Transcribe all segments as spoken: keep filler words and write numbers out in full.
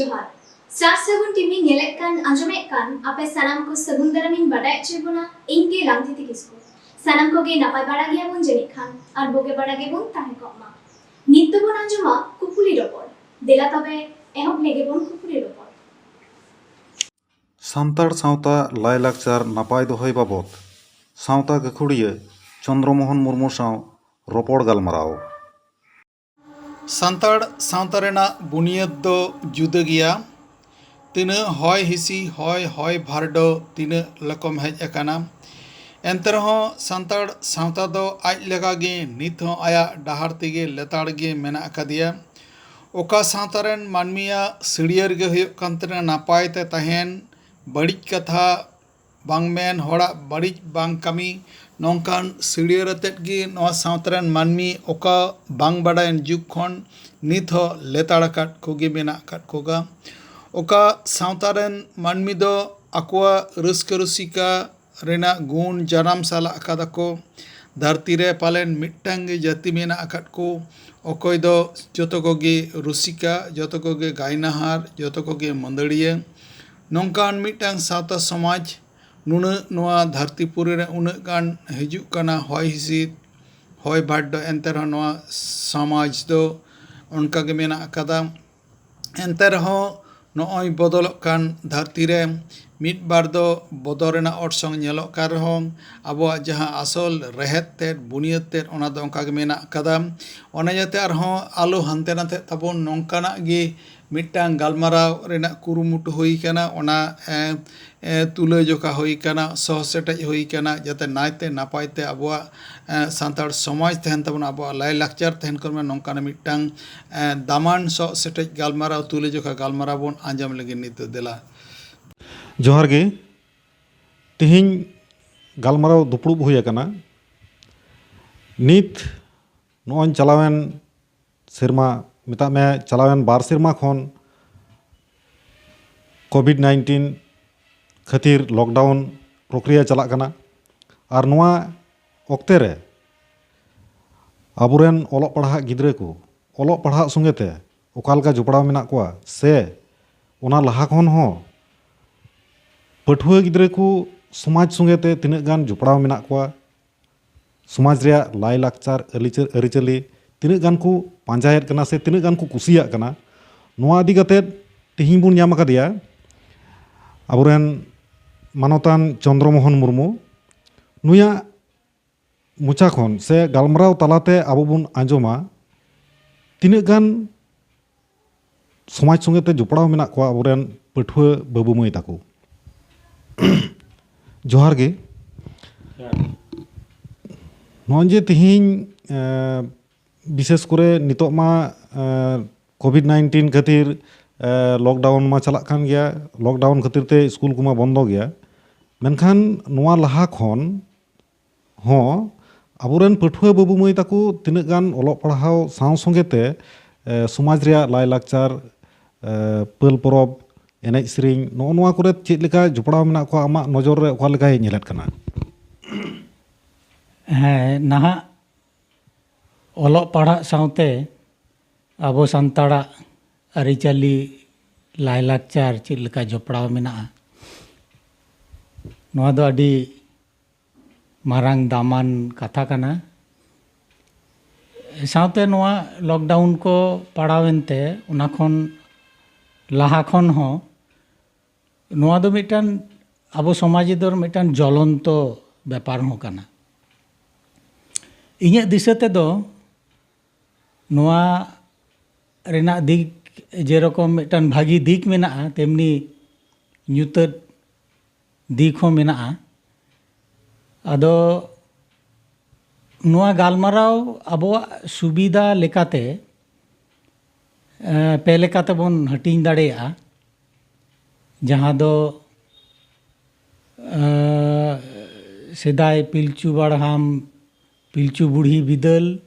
ᱡᱚᱦᱟᱨ᱾ ᱥᱟᱨ ᱥᱟᱹᱜᱩᱱ ᱴᱤᱵᱷᱤ ᱧᱮᱞᱮᱫ ᱠᱟᱱ, ᱟᱸᱡᱚᱢᱮᱫ ᱠᱟᱱ ᱟᱯᱮ ᱥᱟᱱᱟᱢ ᱠᱚ ᱥᱟᱹᱜᱩᱱ ᱫᱟᱨᱟᱢᱤᱧ ᱵᱟᱰᱟᱭ ᱦᱚᱪᱚᱭᱮᱫ ᱵᱚᱱᱟ, ᱤᱧ ᱜᱮ ᱞᱟᱝᱛᱤᱛᱤ ᱠᱤᱥᱠᱩ᱾ ᱥᱟᱱᱟᱢ ᱠᱚᱜᱮ ᱱᱟᱯᱟᱭ ᱵᱟᱲᱟ ᱜᱮᱭᱟᱵᱚᱱ ᱡᱟᱹᱱᱤᱡ ᱠᱷᱟᱱ, ᱟᱨ ᱵᱩᱜᱤ ᱵᱟᱲᱟ ᱜᱮᱵᱚᱱ ᱛᱟᱦᱮᱸ ᱠᱚᱜ ᱢᱟ᱾ ᱱᱤᱛ ᱫᱚᱵᱚᱱ ᱟᱸᱡᱚᱢᱟ ᱠᱩᱠᱞᱤ ᱨᱚᱯᱚᱲ᱾ ᱫᱮᱞᱟ ᱛᱚᱵᱮ, ᱮᱦᱚᱵ ᱞᱮᱜᱮ ᱵᱚᱱ ᱠᱩᱠᱞᱤ ᱨᱚᱯᱚᱲ᱾ ᱥᱟᱱᱛᱟᱲ ᱥᱟᱶᱛᱟ ᱞᱟᱭᱼᱞᱟᱠᱪᱟᱨ ᱱᱟᱯᱟᱭ ᱫᱚᱦᱚᱭ ᱵᱟᱵᱚᱛ ᱥᱟᱶᱛᱟ ᱜᱟᱹᱠᱷᱩᱲᱤᱭᱟᱹ ᱪᱚᱱᱫᱽᱨᱚ ᱢᱳᱦᱚᱱ ᱢᱩᱨᱢᱩ ᱥᱟᱶ ᱨᱚᱯᱚᱲ ᱜᱟᱞᱢᱟᱨᱟᱣ᱾ ᱥᱟᱱᱛᱟᱲ ᱥᱟᱶᱛᱟ ᱨᱮᱱᱟᱜ ᱵᱩᱱᱤᱭᱟᱹᱫ ᱫᱚ ᱡᱩᱫᱟᱹ ᱜᱮᱭᱟ᱾ ᱛᱤᱱᱟᱹᱜ ᱦᱚᱭ ᱦᱤᱸᱥᱤ, ᱦᱚᱭ, ᱦᱚᱭ ᱵᱷᱟᱨᱰᱳ ᱛᱤᱱᱟᱹᱜ ᱨᱚᱠᱚᱢ ᱦᱮᱡ ᱟᱠᱟᱱᱟ, ᱮᱱᱛᱮ ᱨᱮᱦᱚᱸ ᱥᱟᱱᱛᱟᱲ ᱥᱟᱶᱛᱟ ᱫᱚ ᱟᱡ ᱞᱮᱠᱟᱜᱮ ᱱᱤᱛ ᱦᱚᱸ ᱟᱭᱟᱜ ᱰᱟᱦᱟᱨ ᱛᱮᱜᱮ ᱞᱮᱛᱟᱲ ᱜᱮ ᱢᱮᱱᱟᱜ ᱟᱠᱟᱫᱮᱭᱟ᱾ ᱚᱠᱟ ᱥᱟᱶᱛᱟ ᱨᱮᱱ ᱢᱟᱹᱱᱢᱤᱭᱟᱜ ᱥᱟᱹᱲᱭᱟᱹᱨ ᱜᱮ ᱦᱩᱭᱩᱜ ᱠᱟᱱ ᱛᱟᱦᱮᱱᱟ ᱱᱟᱯᱟᱭ ᱛᱮ ᱛᱟᱦᱮᱱ, ᱵᱟᱹᱲᱤᱡ ᱠᱟᱛᱷᱟ ᱵᱟᱝ ᱢᱮᱱ, ᱦᱚᱲᱟᱜ ᱵᱟᱹᱲᱤᱡ ᱵᱟᱝ ᱠᱟᱹᱢᱤ, ᱱᱚᱝᱠᱟᱱ ᱥᱟᱹᱲᱭᱟᱹᱨ ᱟᱛᱮᱫ ᱜᱮ ᱱᱚᱣᱟ ᱥᱟᱶᱛᱟ ᱨᱮᱱ ᱢᱟᱹᱱᱢᱤ ᱚᱠᱟ ᱵᱟᱝ ᱵᱟᱰᱟᱭᱟᱱ ᱡᱩᱜᱽ ᱠᱷᱚᱱ ᱱᱤᱛ ᱦᱚᱸ ᱞᱮᱛᱟᱲ ᱟᱠᱟᱫ ᱠᱚᱜᱮ ᱢᱮᱱᱟᱜ ᱟᱠᱟᱫ ᱠᱚᱜᱟ᱾ ᱚᱠᱟ ᱥᱟᱶᱛᱟ ᱨᱮᱱ ᱢᱟᱹᱱᱢᱤ ᱫᱚ ᱟᱠᱚᱣᱟᱜ ᱨᱟᱹᱥᱠᱟᱹ ᱨᱩᱥᱤᱠᱟ ᱨᱮᱱᱟᱜ ᱜᱩᱱ ᱡᱟᱱᱟᱢ ᱥᱟᱞᱟᱜ ᱟᱠᱟᱫᱟ ᱠᱚ᱾ ᱫᱷᱟᱹᱨᱛᱤ ᱨᱮ ᱯᱟᱞᱮᱱ ᱢᱤᱫᱴᱟᱝ ᱜᱮ ᱡᱟᱹᱛᱤ ᱢᱮᱱᱟᱜ ᱟᱠᱟᱫ ᱠᱚ, ᱚᱠᱚᱭ ᱫᱚ ᱡᱚᱛᱚ ᱠᱚᱜᱮ ᱨᱩᱥᱤᱠᱟ, ᱡᱚᱛᱚ ᱠᱚᱜᱮ ᱜᱟᱭᱱᱟᱦᱟᱨ, ᱡᱚᱛᱚ ᱠᱚᱜᱮ ᱢᱟᱹᱫᱟᱹᱲᱤᱭᱟᱹ᱾ ᱱᱚᱝᱠᱟᱱ ᱢᱤᱫᱴᱟᱝ ᱥᱟᱶᱛᱟ ᱥᱚᱢᱟᱡᱽ ᱱᱩᱱᱟᱹᱜ ᱱᱚᱣᱟ ᱫᱷᱟᱹᱨᱛᱤ ᱯᱩᱨᱤ ᱨᱮ ᱩᱱᱟᱹᱜ ᱜᱟᱱ ᱦᱤᱡᱩᱜ ᱠᱟᱱᱟ ᱦᱚᱭ ᱦᱤᱸᱥᱤᱫ, ᱦᱚᱭ ᱵᱷᱟᱨᱰᱳ, ᱮᱱᱛᱮ ᱨᱮᱦᱚᱸ ᱱᱚᱣᱟ ᱥᱚᱢᱟᱡᱽ ᱫᱚ ᱚᱱᱠᱟ ᱜᱮ ᱢᱮᱱᱟᱜ ᱟᱠᱟᱫᱟ᱾ ᱮᱱᱛᱮ ᱨᱮᱦᱚᱸ ᱱᱚᱜᱼᱚᱭ ᱵᱚᱫᱚᱞᱚᱜ ᱠᱟᱱ ᱫᱷᱟᱹᱨᱛᱤ ᱨᱮ ᱢᱤᱫ ᱵᱟᱨ ᱫᱚ ᱵᱚᱫᱚᱞ ᱨᱮᱱᱟᱜ ᱚᱨᱥᱚᱝ ᱧᱮᱞᱚᱜ ᱠᱟᱱ ᱨᱮᱦᱚᱸ, ᱟᱵᱚᱣᱟᱜ ᱡᱟᱦᱟᱸ ᱟᱥᱚᱞ ᱨᱮᱦᱮᱫ ᱛᱮᱫ, ᱵᱩᱱᱤᱭᱟᱹᱫ ᱛᱮᱫ, ᱚᱱᱟ ᱫᱚ ᱚᱱᱠᱟ ᱜᱮ ᱢᱮᱱᱟᱜ ᱟᱠᱟᱫᱟ᱾ ᱚᱱᱟ ᱤᱭᱟᱹᱛᱮ ᱟᱨᱦᱚᱸ ᱟᱞᱚ ᱦᱟᱱᱛᱮ ᱱᱟᱛᱮᱜ ᱛᱟᱵᱚᱱ, ᱱᱚᱝᱠᱟᱱᱟᱜ ᱜᱮ ᱢᱤᱫᱴᱟᱝ ᱜᱟᱞᱢᱟᱨᱟᱣ ᱨᱮᱱᱟᱜ ᱠᱩᱨᱩᱢᱩᱴᱩ ᱦᱩᱭ ᱠᱟᱱᱟ᱾ ᱚᱱᱟ, ᱮ, ᱮ, ᱛᱩᱞᱟᱹᱡᱚᱠᱷᱟ ᱦᱩᱭ ᱠᱟᱱᱟ, ᱥᱚᱦᱚ ᱥᱮᱴᱮᱡ ᱦᱩᱭ ᱠᱟᱱᱟ, ᱡᱟᱛᱮ ᱱᱟᱭᱛᱮ ᱱᱟᱯᱟᱭ ᱛᱮ ᱟᱵᱚᱣᱟᱜ, ᱮ, ᱥᱟᱱᱛᱟᱲ ᱥᱚᱢᱟᱡᱽ ᱛᱟᱦᱮᱱ ᱛᱟᱵᱚᱱᱟ, ᱟᱵᱚᱣᱟᱜ ᱞᱟᱭᱼᱞᱟᱠᱪᱟᱨ ᱛᱟᱦᱮᱱ ᱠᱟᱱᱟ, ᱱᱚᱝᱠᱟᱱᱟᱜ ᱢᱤᱫᱴᱟᱝ, ᱮ, ᱫᱟᱢᱟᱱ ᱥᱚᱦᱚ ᱥᱮᱴᱮᱡ ᱜᱟᱞᱢᱟᱨᱟᱣ, ᱛᱩᱞᱟᱹᱡᱚᱠᱷᱟ ᱜᱟᱞᱢᱟᱨᱟᱣ ᱵᱚᱱ ᱟᱸᱡᱚᱢ ᱞᱟᱹᱜᱤᱫ ᱱᱤᱛ ᱫᱚ ᱫᱮᱞᱟ᱾ ᱡᱚᱦᱟᱨ ᱜᱮ᱾ ᱛᱮᱦᱮᱧ ᱜᱟᱞᱢᱟᱨᱟᱣ ᱫᱩᱯᱲᱩᱵ ᱦᱩᱭ ᱟᱠᱟᱱᱟ᱾ ᱱᱤᱛ ᱱᱚᱜᱼᱚᱭ ᱪᱟᱞᱟᱣᱮᱱ ᱥᱮᱨᱢᱟ, ᱢᱮᱛᱟᱜ ᱢᱮ ᱪᱟᱞᱟᱣᱮᱱ ᱵᱟᱨ ᱥᱮᱨᱢᱟ ᱠᱷᱚᱱ ᱠᱳᱵᱷᱤᱰ ᱱᱟᱭᱤᱱᱴᱤᱱ ᱠᱷᱟᱹᱛᱤᱨ ᱞᱚᱠᱰᱟᱣᱩᱱ ᱯᱨᱚᱠᱨᱤᱭᱟ ᱪᱟᱞᱟᱜ ᱠᱟᱱᱟ᱾ ᱟᱨ ᱱᱚᱣᱟ ᱚᱠᱛᱮ ᱨᱮ ᱟᱵᱚᱨᱮᱱ ᱚᱞᱚᱜ ᱯᱟᱲᱦᱟᱜ ᱜᱤᱫᱽᱨᱟᱹ ᱠᱚ ᱚᱞᱚᱜ ᱯᱟᱲᱦᱟᱜ ᱥᱚᱸᱜᱮ ᱛᱮ ᱚᱠᱟ ᱞᱮᱠᱟ ᱡᱚᱯᱲᱟᱣ ᱢᱮᱱᱟᱜ ᱠᱚᱣᱟ, ᱥᱮ ᱚᱱᱟ ᱞᱟᱦᱟ ᱠᱷᱚᱱ ᱦᱚᱸ ᱯᱟᱹᱴᱷᱩᱣᱟᱹ ᱜᱤᱫᱽᱨᱟᱹ ᱠᱚ ᱥᱚᱢᱟᱡᱽ ᱥᱚᱸᱜᱮ ᱛᱮ ᱛᱤᱱᱟᱹᱜ ᱜᱟᱱ ᱡᱚᱯᱲᱟᱣ ᱢᱮᱱᱟᱜ ᱠᱚᱣᱟ, ᱥᱚᱢᱟᱡᱽ ᱨᱮᱭᱟᱜ ᱞᱟᱭᱼᱞᱟᱠᱪᱟᱨ, ᱟᱹᱞᱤᱪᱟᱹ-, ᱟᱹᱨᱤᱪᱟᱹᱞᱤ ᱛᱤᱱᱟᱹᱜ ᱜᱟᱱ ᱠᱚ ᱯᱟᱸᱡᱟᱭᱮᱫ ᱠᱟᱱᱟ ᱥᱮ ᱛᱤᱱᱟᱹᱜ ᱜᱟᱱ ᱠᱚ ᱠᱩᱥᱤᱭᱟᱜ ᱠᱟᱱᱟ, ᱱᱚᱣᱟ ᱤᱫᱤ ᱠᱟᱛᱮᱫ ᱛᱮᱦᱮᱧ ᱵᱚᱱ ᱧᱟᱢ ᱟᱠᱟᱫᱮᱭᱟ ᱟᱵᱚᱨᱮᱱ ᱢᱟᱱᱚᱛᱟᱱ ᱪᱚᱱᱫᱨᱚ ᱢᱳᱦᱚᱱ ᱢᱩᱨᱢᱩ᱾ ᱱᱩᱭᱟᱜ ᱢᱚᱪᱟ ᱠᱷᱚᱱ ᱥᱮ ᱜᱟᱞᱢᱟᱨᱟᱣ ᱛᱟᱞᱟᱛᱮ ᱟᱵᱚ ᱵᱚᱱ ᱟᱸᱡᱚᱢᱟ ᱛᱤᱱᱟᱹᱜ ᱜᱟᱱ ᱥᱚᱢᱟᱡᱽ ᱥᱚᱸᱜᱮ ᱛᱮ ᱡᱚᱯᱲᱟᱣ ᱢᱮᱱᱟᱜ ᱠᱚᱣᱟ ᱟᱵᱚᱨᱮᱱ ᱯᱟᱹᱴᱷᱩᱣᱟᱹ ᱵᱟᱹᱵᱩ ᱢᱟᱹᱭ ᱛᱟᱠᱚ᱾ ᱡᱚᱦᱟᱨ ᱜᱮ᱾ ᱱᱚᱜᱼᱚᱭ ᱡᱮ ᱛᱮᱦᱮᱧ, ᱮᱸ, ᱵᱤᱥᱮᱥ ᱠᱚᱨᱮ ᱱᱤᱛᱚᱜ ᱢᱟ, ᱮᱸ, ᱠᱳᱵᱷᱤᱰ ᱱᱟᱭᱤᱱᱴᱤᱱ ᱠᱷᱟᱹᱛᱤᱨ, ᱮᱸ, ᱞᱚᱠᱰᱟᱣᱩᱱ ᱢᱟ ᱪᱟᱞᱟᱜ ᱠᱟᱱ ᱜᱮᱭᱟ, ᱞᱚᱠᱰᱟᱣᱩᱱ ᱠᱷᱟᱹᱛᱤᱨ ᱛᱮ ᱥᱠᱩᱞ ᱠᱚᱢᱟ ᱵᱚᱱᱫᱚ ᱜᱮᱭᱟ, ᱢᱮᱱᱠᱷᱟᱱ ᱱᱚᱣᱟ ᱞᱟᱦᱟ ᱠᱷᱚᱱ ᱦᱚᱸ ᱟᱵᱚᱨᱮᱱ ᱯᱟᱹᱴᱷᱩᱣᱟᱹ ᱵᱟᱹᱵᱩ ᱢᱟᱹᱭ ᱛᱟᱠᱚ ᱛᱤᱱᱟᱹᱜ ᱜᱟᱱ ᱚᱞᱚᱜ ᱯᱟᱲᱦᱟᱣ ᱥᱟᱶ ᱥᱚᱸᱜᱮ ᱛᱮ, ᱮ, ᱥᱚᱢᱟᱡᱽ ᱨᱮᱭᱟᱜ ᱞᱟᱭᱼᱞᱟᱠᱪᱟᱨ, ᱮ, ᱯᱟᱹᱞ ᱯᱚᱨᱚᱵᱽ, ᱮᱱᱮᱡ ᱥᱮᱨᱮᱧ, ᱱᱚᱜᱼᱚ ᱱᱚᱣᱟ ᱠᱚᱨᱮ ᱪᱮᱫ ᱞᱮᱠᱟ ᱡᱚᱯᱲᱟᱣ ᱢᱮᱱᱟᱜ ᱠᱚᱣᱟ, ᱟᱢᱟᱜ ᱱᱚᱡᱚᱨ ᱨᱮ ᱚᱠᱟ ᱞᱮᱠᱟᱭ ᱧᱮᱞᱮᱫ ᱠᱟᱱᱟ? ᱦᱮᱸ, ᱱᱟᱦᱟᱜ ᱚᱞᱚᱜ ᱯᱟᱲᱦᱟᱜ ᱥᱟᱶᱛᱮ ᱟᱵᱚ ᱥᱟᱱᱛᱟᱲᱟᱜ ᱟᱹᱨᱤᱪᱟᱹᱞᱤ, ᱞᱟᱭᱼᱞᱟᱠᱪᱟᱨ ᱪᱮᱫ ᱞᱮᱠᱟ ᱡᱚᱯᱲᱟᱣ ᱢᱮᱱᱟᱜᱼᱟ, ᱱᱚᱣᱟ ᱫᱚ ᱟᱹᱰᱤ ᱢᱟᱨᱟᱝ ᱫᱟᱢᱟᱱ ᱠᱟᱛᱷᱟ ᱠᱟᱱᱟ᱾ ᱥᱟᱶᱛᱮ ᱱᱚᱣᱟ ᱞᱚᱠᱰᱟᱣᱩᱱ ᱠᱚ ᱯᱟᱲᱟᱣᱮᱱ ᱛᱮ ᱚᱱᱟ ᱠᱷᱚᱱ ᱞᱟᱦᱟ ᱠᱷᱚᱱ ᱦᱚᱸ ᱱᱚᱣᱟ ᱫᱚ ᱢᱤᱫᱴᱟᱝ ᱟᱵᱚ ᱥᱚᱢᱟᱡᱽ ᱫᱚ ᱢᱤᱫᱴᱟᱝ ᱡᱚᱞᱚᱱᱛᱚ ᱵᱮᱯᱟᱨ ᱦᱚᱸ ᱠᱟᱱᱟ᱾ ᱤᱧᱟᱹᱜ ᱫᱤᱥᱟᱹ ᱛᱮᱫᱚ ᱱᱚᱣᱟ ᱨᱮᱱᱟᱜ ᱫᱤᱠ ᱡᱮᱨᱚᱠᱚᱢ ᱢᱤᱫᱴᱟᱝ ᱵᱷᱟᱹᱜᱤ ᱫᱤᱠ ᱢᱮᱱᱟᱜᱼᱟ, ᱛᱮᱢᱱᱤ ᱧᱩᱛᱟᱹᱛ ᱫᱤᱠ ᱦᱚᱸ ᱢᱮᱱᱟᱜᱼᱟ᱾ ᱟᱫᱚ ᱱᱚᱣᱟ ᱜᱟᱞᱢᱟᱨᱟᱣ ᱟᱵᱚᱣᱟᱜ ᱥᱩᱵᱤᱫᱷᱟ ᱞᱮᱠᱟᱛᱮ, ᱮ, ᱯᱮ ᱞᱮᱠᱟ ᱛᱮᱵᱚᱱ ᱦᱟᱹᱴᱤᱧ ᱫᱟᱲᱮᱭᱟᱜᱼᱟ, ᱡᱟᱦᱟᱸ ᱫᱚ, ᱮ, ᱥᱮᱫᱟᱭ ᱯᱤᱞᱪᱩ ᱵᱟᱲᱦᱟᱢ, ᱯᱤᱞᱪᱩ ᱵᱩᱲᱦᱤ ᱵᱤᱫᱟᱹᱞ,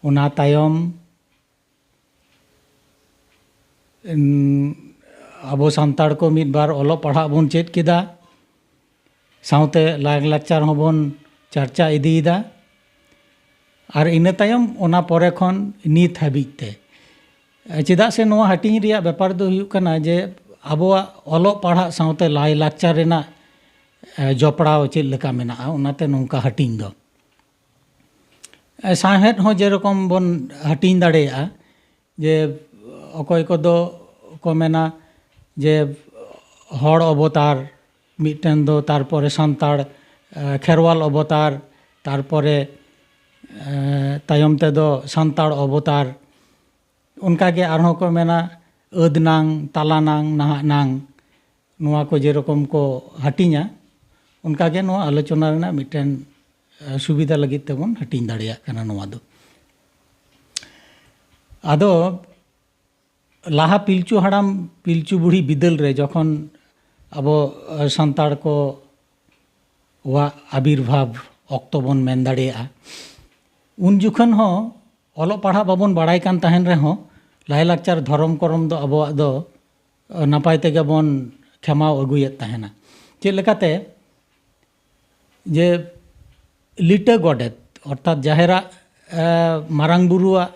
ᱚᱱᱟ ᱛᱟᱭᱚᱢ, ᱩᱸ, ᱟᱵᱚ ᱥᱟᱱᱛᱟᱲ ᱠᱚ ᱢᱤᱫ ᱵᱟᱨ ᱚᱞᱚᱜ ᱯᱟᱲᱦᱟᱜ ᱵᱚᱱ ᱪᱮᱫ ᱠᱮᱫᱟ, ᱥᱟᱶᱛᱮ ᱞᱟᱭᱼᱞᱟᱠᱪᱟᱨ ᱦᱚᱸᱵᱚᱱ ᱪᱟᱨᱪᱟ ᱤᱫᱤᱭᱮᱫᱟ᱾ ᱟᱨ ᱤᱱᱟᱹ ᱛᱟᱭᱚᱢ ᱚᱱᱟ ᱯᱚᱨᱮ ᱠᱷᱚᱱ ᱱᱤᱛ ᱦᱟᱹᱵᱤᱡ ᱛᱮ ᱪᱮᱫᱟᱜ ᱥᱮ ᱱᱚᱣᱟ ᱦᱟᱹᱴᱤᱧ ᱨᱮᱭᱟᱜ ᱵᱮᱯᱟᱨ ᱫᱚ ᱦᱩᱭᱩᱜ ᱠᱟᱱᱟ ᱡᱮ ᱟᱵᱚᱣᱟᱜ ᱚᱞᱚᱜ ᱯᱟᱲᱦᱟᱜ ᱥᱟᱶᱛᱮ ᱞᱟᱭᱼᱞᱟᱠᱪᱟᱨ ᱨᱮᱱᱟᱜ, ᱮ, ᱡᱚᱯᱲᱟᱣ ᱪᱮᱫ ᱞᱮᱠᱟ ᱢᱮᱱᱟᱜᱼᱟ, ᱚᱱᱟᱛᱮ ᱱᱚᱝᱠᱟ ᱦᱟᱹᱴᱤᱧ ᱫᱚ᱾ ᱮ, ᱥᱟᱶᱦᱮᱫ ᱦᱚᱸ ᱡᱮᱨᱚᱠᱚᱢ ᱵᱚᱱ ᱦᱟᱹᱴᱤᱧ ᱫᱟᱲᱮᱭᱟᱜᱼᱟ, ᱡᱮ ᱚᱠᱚᱭ ᱠᱚᱫᱚ ᱠᱚ ᱢᱮᱱᱟ ᱡᱮ ᱦᱚᱲ ᱚᱵᱚᱛᱟᱨ ᱢᱤᱫᱴᱮᱱ ᱫᱚ, ᱛᱟᱨᱯᱚᱨᱮ ᱥᱟᱱᱛᱟᱲ, ᱮ, ᱠᱷᱮᱨᱣᱟᱞ ᱚᱵᱚᱛᱟᱨ, ᱛᱟᱨᱯᱚᱨᱮ, ᱮ, ᱛᱟᱭᱚᱢ ᱛᱮᱫᱚ ᱥᱟᱱᱛᱟᱲ ᱚᱵᱚᱛᱟᱨ, ᱚᱱᱠᱟᱜᱮ ᱟᱨᱦᱚᱸ ᱠᱚ ᱢᱮᱱᱟ ᱟᱹᱫᱽ ᱱᱟᱝ, ᱛᱟᱞᱟ ᱱᱟᱝ, ᱱᱟᱦᱟᱜ ᱱᱟᱝ, ᱱᱚᱣᱟ ᱠᱚ ᱡᱮᱨᱚᱠᱚᱢ ᱠᱚ ᱦᱟᱹᱴᱤᱧᱟ, ᱚᱱᱠᱟᱜᱮ ᱱᱚᱣᱟ ᱟᱞᱳᱪᱚᱱᱟ ᱨᱮᱱᱟᱜ ᱢᱤᱫᱴᱮᱱ, ᱮ, ᱥᱩᱵᱤᱫᱷᱟ ᱞᱟᱹᱜᱤᱫ ᱛᱮᱵᱚᱱ ᱦᱟᱹᱴᱤᱧ ᱫᱟᱲᱮᱭᱟᱜ ᱠᱟᱱᱟ ᱱᱚᱣᱟ ᱫᱚ᱾ ᱟᱫᱚ ᱞᱟᱦᱟ ᱯᱤᱞᱪᱩ ᱦᱟᱲᱟᱢ ᱯᱤᱞᱪᱩ ᱵᱩᱲᱦᱤ ᱵᱤᱫᱟᱹᱞ ᱨᱮ ᱡᱚᱠᱷᱚᱱ ᱟᱵᱚ, ᱮ, ᱥᱟᱱᱛᱟᱲ ᱠᱚᱣᱟᱜ ᱟᱵᱤᱨᱵᱷᱟᱵᱽ ᱚᱠᱛᱚ ᱵᱚᱱ ᱢᱮᱱ ᱫᱟᱲᱮᱭᱟᱜᱼᱟ, ᱩᱱ ᱡᱚᱠᱷᱚᱱ ᱦᱚᱸ ᱚᱞᱚᱜ ᱯᱟᱲᱦᱟᱜ ᱵᱟᱵᱚᱱ ᱵᱟᱲᱟᱭ ᱠᱟᱱ ᱛᱟᱦᱮᱱ ᱨᱮᱦᱚᱸ ᱞᱟᱭᱼᱞᱟᱠᱪᱟᱨ ᱫᱷᱚᱨᱚᱢ ᱠᱚᱨᱚᱢ ᱫᱚ ᱟᱵᱚᱣᱟᱜ ᱫᱚ, ᱮ, ᱱᱟᱯᱟᱭ ᱛᱮᱜᱮ ᱵᱚᱱ ᱠᱷᱮᱢᱟᱣ ᱟᱹᱜᱩᱭᱮᱫ ᱛᱟᱦᱮᱱᱟ᱾ ᱪᱮᱫ ᱞᱮᱠᱟᱛᱮ? ᱡᱮ ᱞᱤᱴᱟᱹ ᱜᱚᱰᱮᱛ, ᱚᱨᱛᱷᱟᱛ ᱡᱟᱦᱮᱨᱟᱜ, ᱮ, ᱢᱟᱨᱟᱝ ᱵᱩᱨᱩᱣᱟᱜ,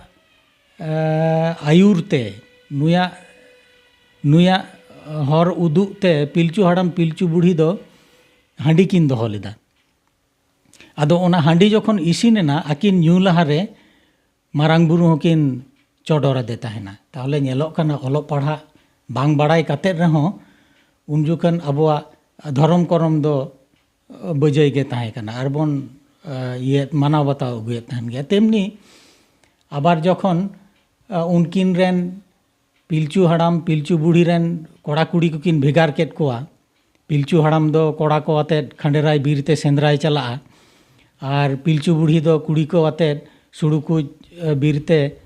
ᱮ, ᱟᱹᱭᱩᱨ ᱛᱮ, ᱱᱩᱭᱟᱜ, ᱱᱩᱭᱟᱜ ᱦᱚᱨ ᱩᱫᱩᱜ ᱛᱮ ᱯᱤᱞᱪᱩ ᱦᱟᱲᱟᱢ ᱯᱤᱞᱪᱩ ᱵᱩᱲᱦᱤ ᱫᱚ ᱦᱟᱺᱰᱤ ᱠᱤᱱ ᱫᱚᱦᱚ ᱞᱮᱫᱟ᱾ ᱟᱫᱚ ᱚᱱᱟ ᱦᱟᱺᱰᱤ ᱡᱚᱠᱷᱚᱱ ᱤᱥᱤᱱ ᱮᱱᱟ, ᱟᱹᱠᱤᱱ ᱧᱩ ᱞᱟᱦᱟᱨᱮ ᱢᱟᱨᱟᱝ ᱵᱩᱨᱩ ᱦᱚᱸᱠᱤᱱ ᱪᱚᱰᱚᱨ ᱟᱫᱮ ᱛᱟᱦᱮᱱᱟ᱾ ᱛᱟᱦᱚᱞᱮ ᱧᱮᱞᱚᱜ ᱠᱟᱱᱟ, ᱚᱞᱚᱜ ᱯᱟᱲᱦᱟᱜ ᱵᱟᱝ ᱵᱟᱲᱟᱭ ᱠᱟᱛᱮᱫ ᱨᱮᱦᱚᱸ ᱩᱱ ᱡᱚᱠᱷᱚᱱ ᱟᱵᱚᱣᱟᱜ ᱫᱷᱚᱨᱚᱢ ᱠᱚᱨᱚᱢ ᱫᱚ ᱵᱟᱹᱡᱟᱹᱭ ᱜᱮ ᱛᱟᱦᱮᱸ ᱠᱟᱱᱟ ᱟᱨ ᱵᱚᱱ, ᱮ, ᱤᱭᱟᱹ, ᱢᱟᱱᱟᱣ ᱵᱟᱛᱟᱣ ᱟᱹᱜᱩᱭᱮᱫ ᱛᱟᱦᱮᱱ ᱜᱮᱭᱟ᱾ ᱛᱮᱢᱱᱤ ᱟᱵᱟᱨ ᱡᱚᱠᱷᱚᱱ, ᱮ, ᱩᱱᱠᱤᱱ ᱨᱮᱱ ᱯᱤᱞᱪᱩ ᱦᱟᱲᱟᱢ ᱯᱤᱞᱪᱩ ᱵᱩᱲᱦᱤ ᱨᱮᱱ ᱠᱚᱲᱟ ᱠᱩᱲᱤ ᱠᱚᱠᱤᱱ ᱵᱷᱮᱜᱟᱨ ᱠᱮᱫ ᱠᱚᱣᱟ, ᱯᱤᱞᱪᱩ ᱦᱟᱲᱟᱢ ᱫᱚ ᱠᱚᱲᱟ ᱠᱚ ᱟᱛᱮᱫ ᱠᱷᱟᱸᱰᱮᱨᱟᱭ ᱵᱤᱨ ᱛᱮ ᱥᱮᱸᱫᱽᱨᱟᱭ ᱪᱟᱞᱟᱜᱼᱟ ᱟᱨ ᱯᱤᱞᱪᱩ ᱵᱩᱲᱦᱤ ᱫᱚ ᱠᱩᱲᱤ ᱠᱚ ᱟᱛᱮᱫ ᱥᱩᱲᱩᱠᱩᱡ, ᱮ, ᱵᱤᱨ ᱛᱮ,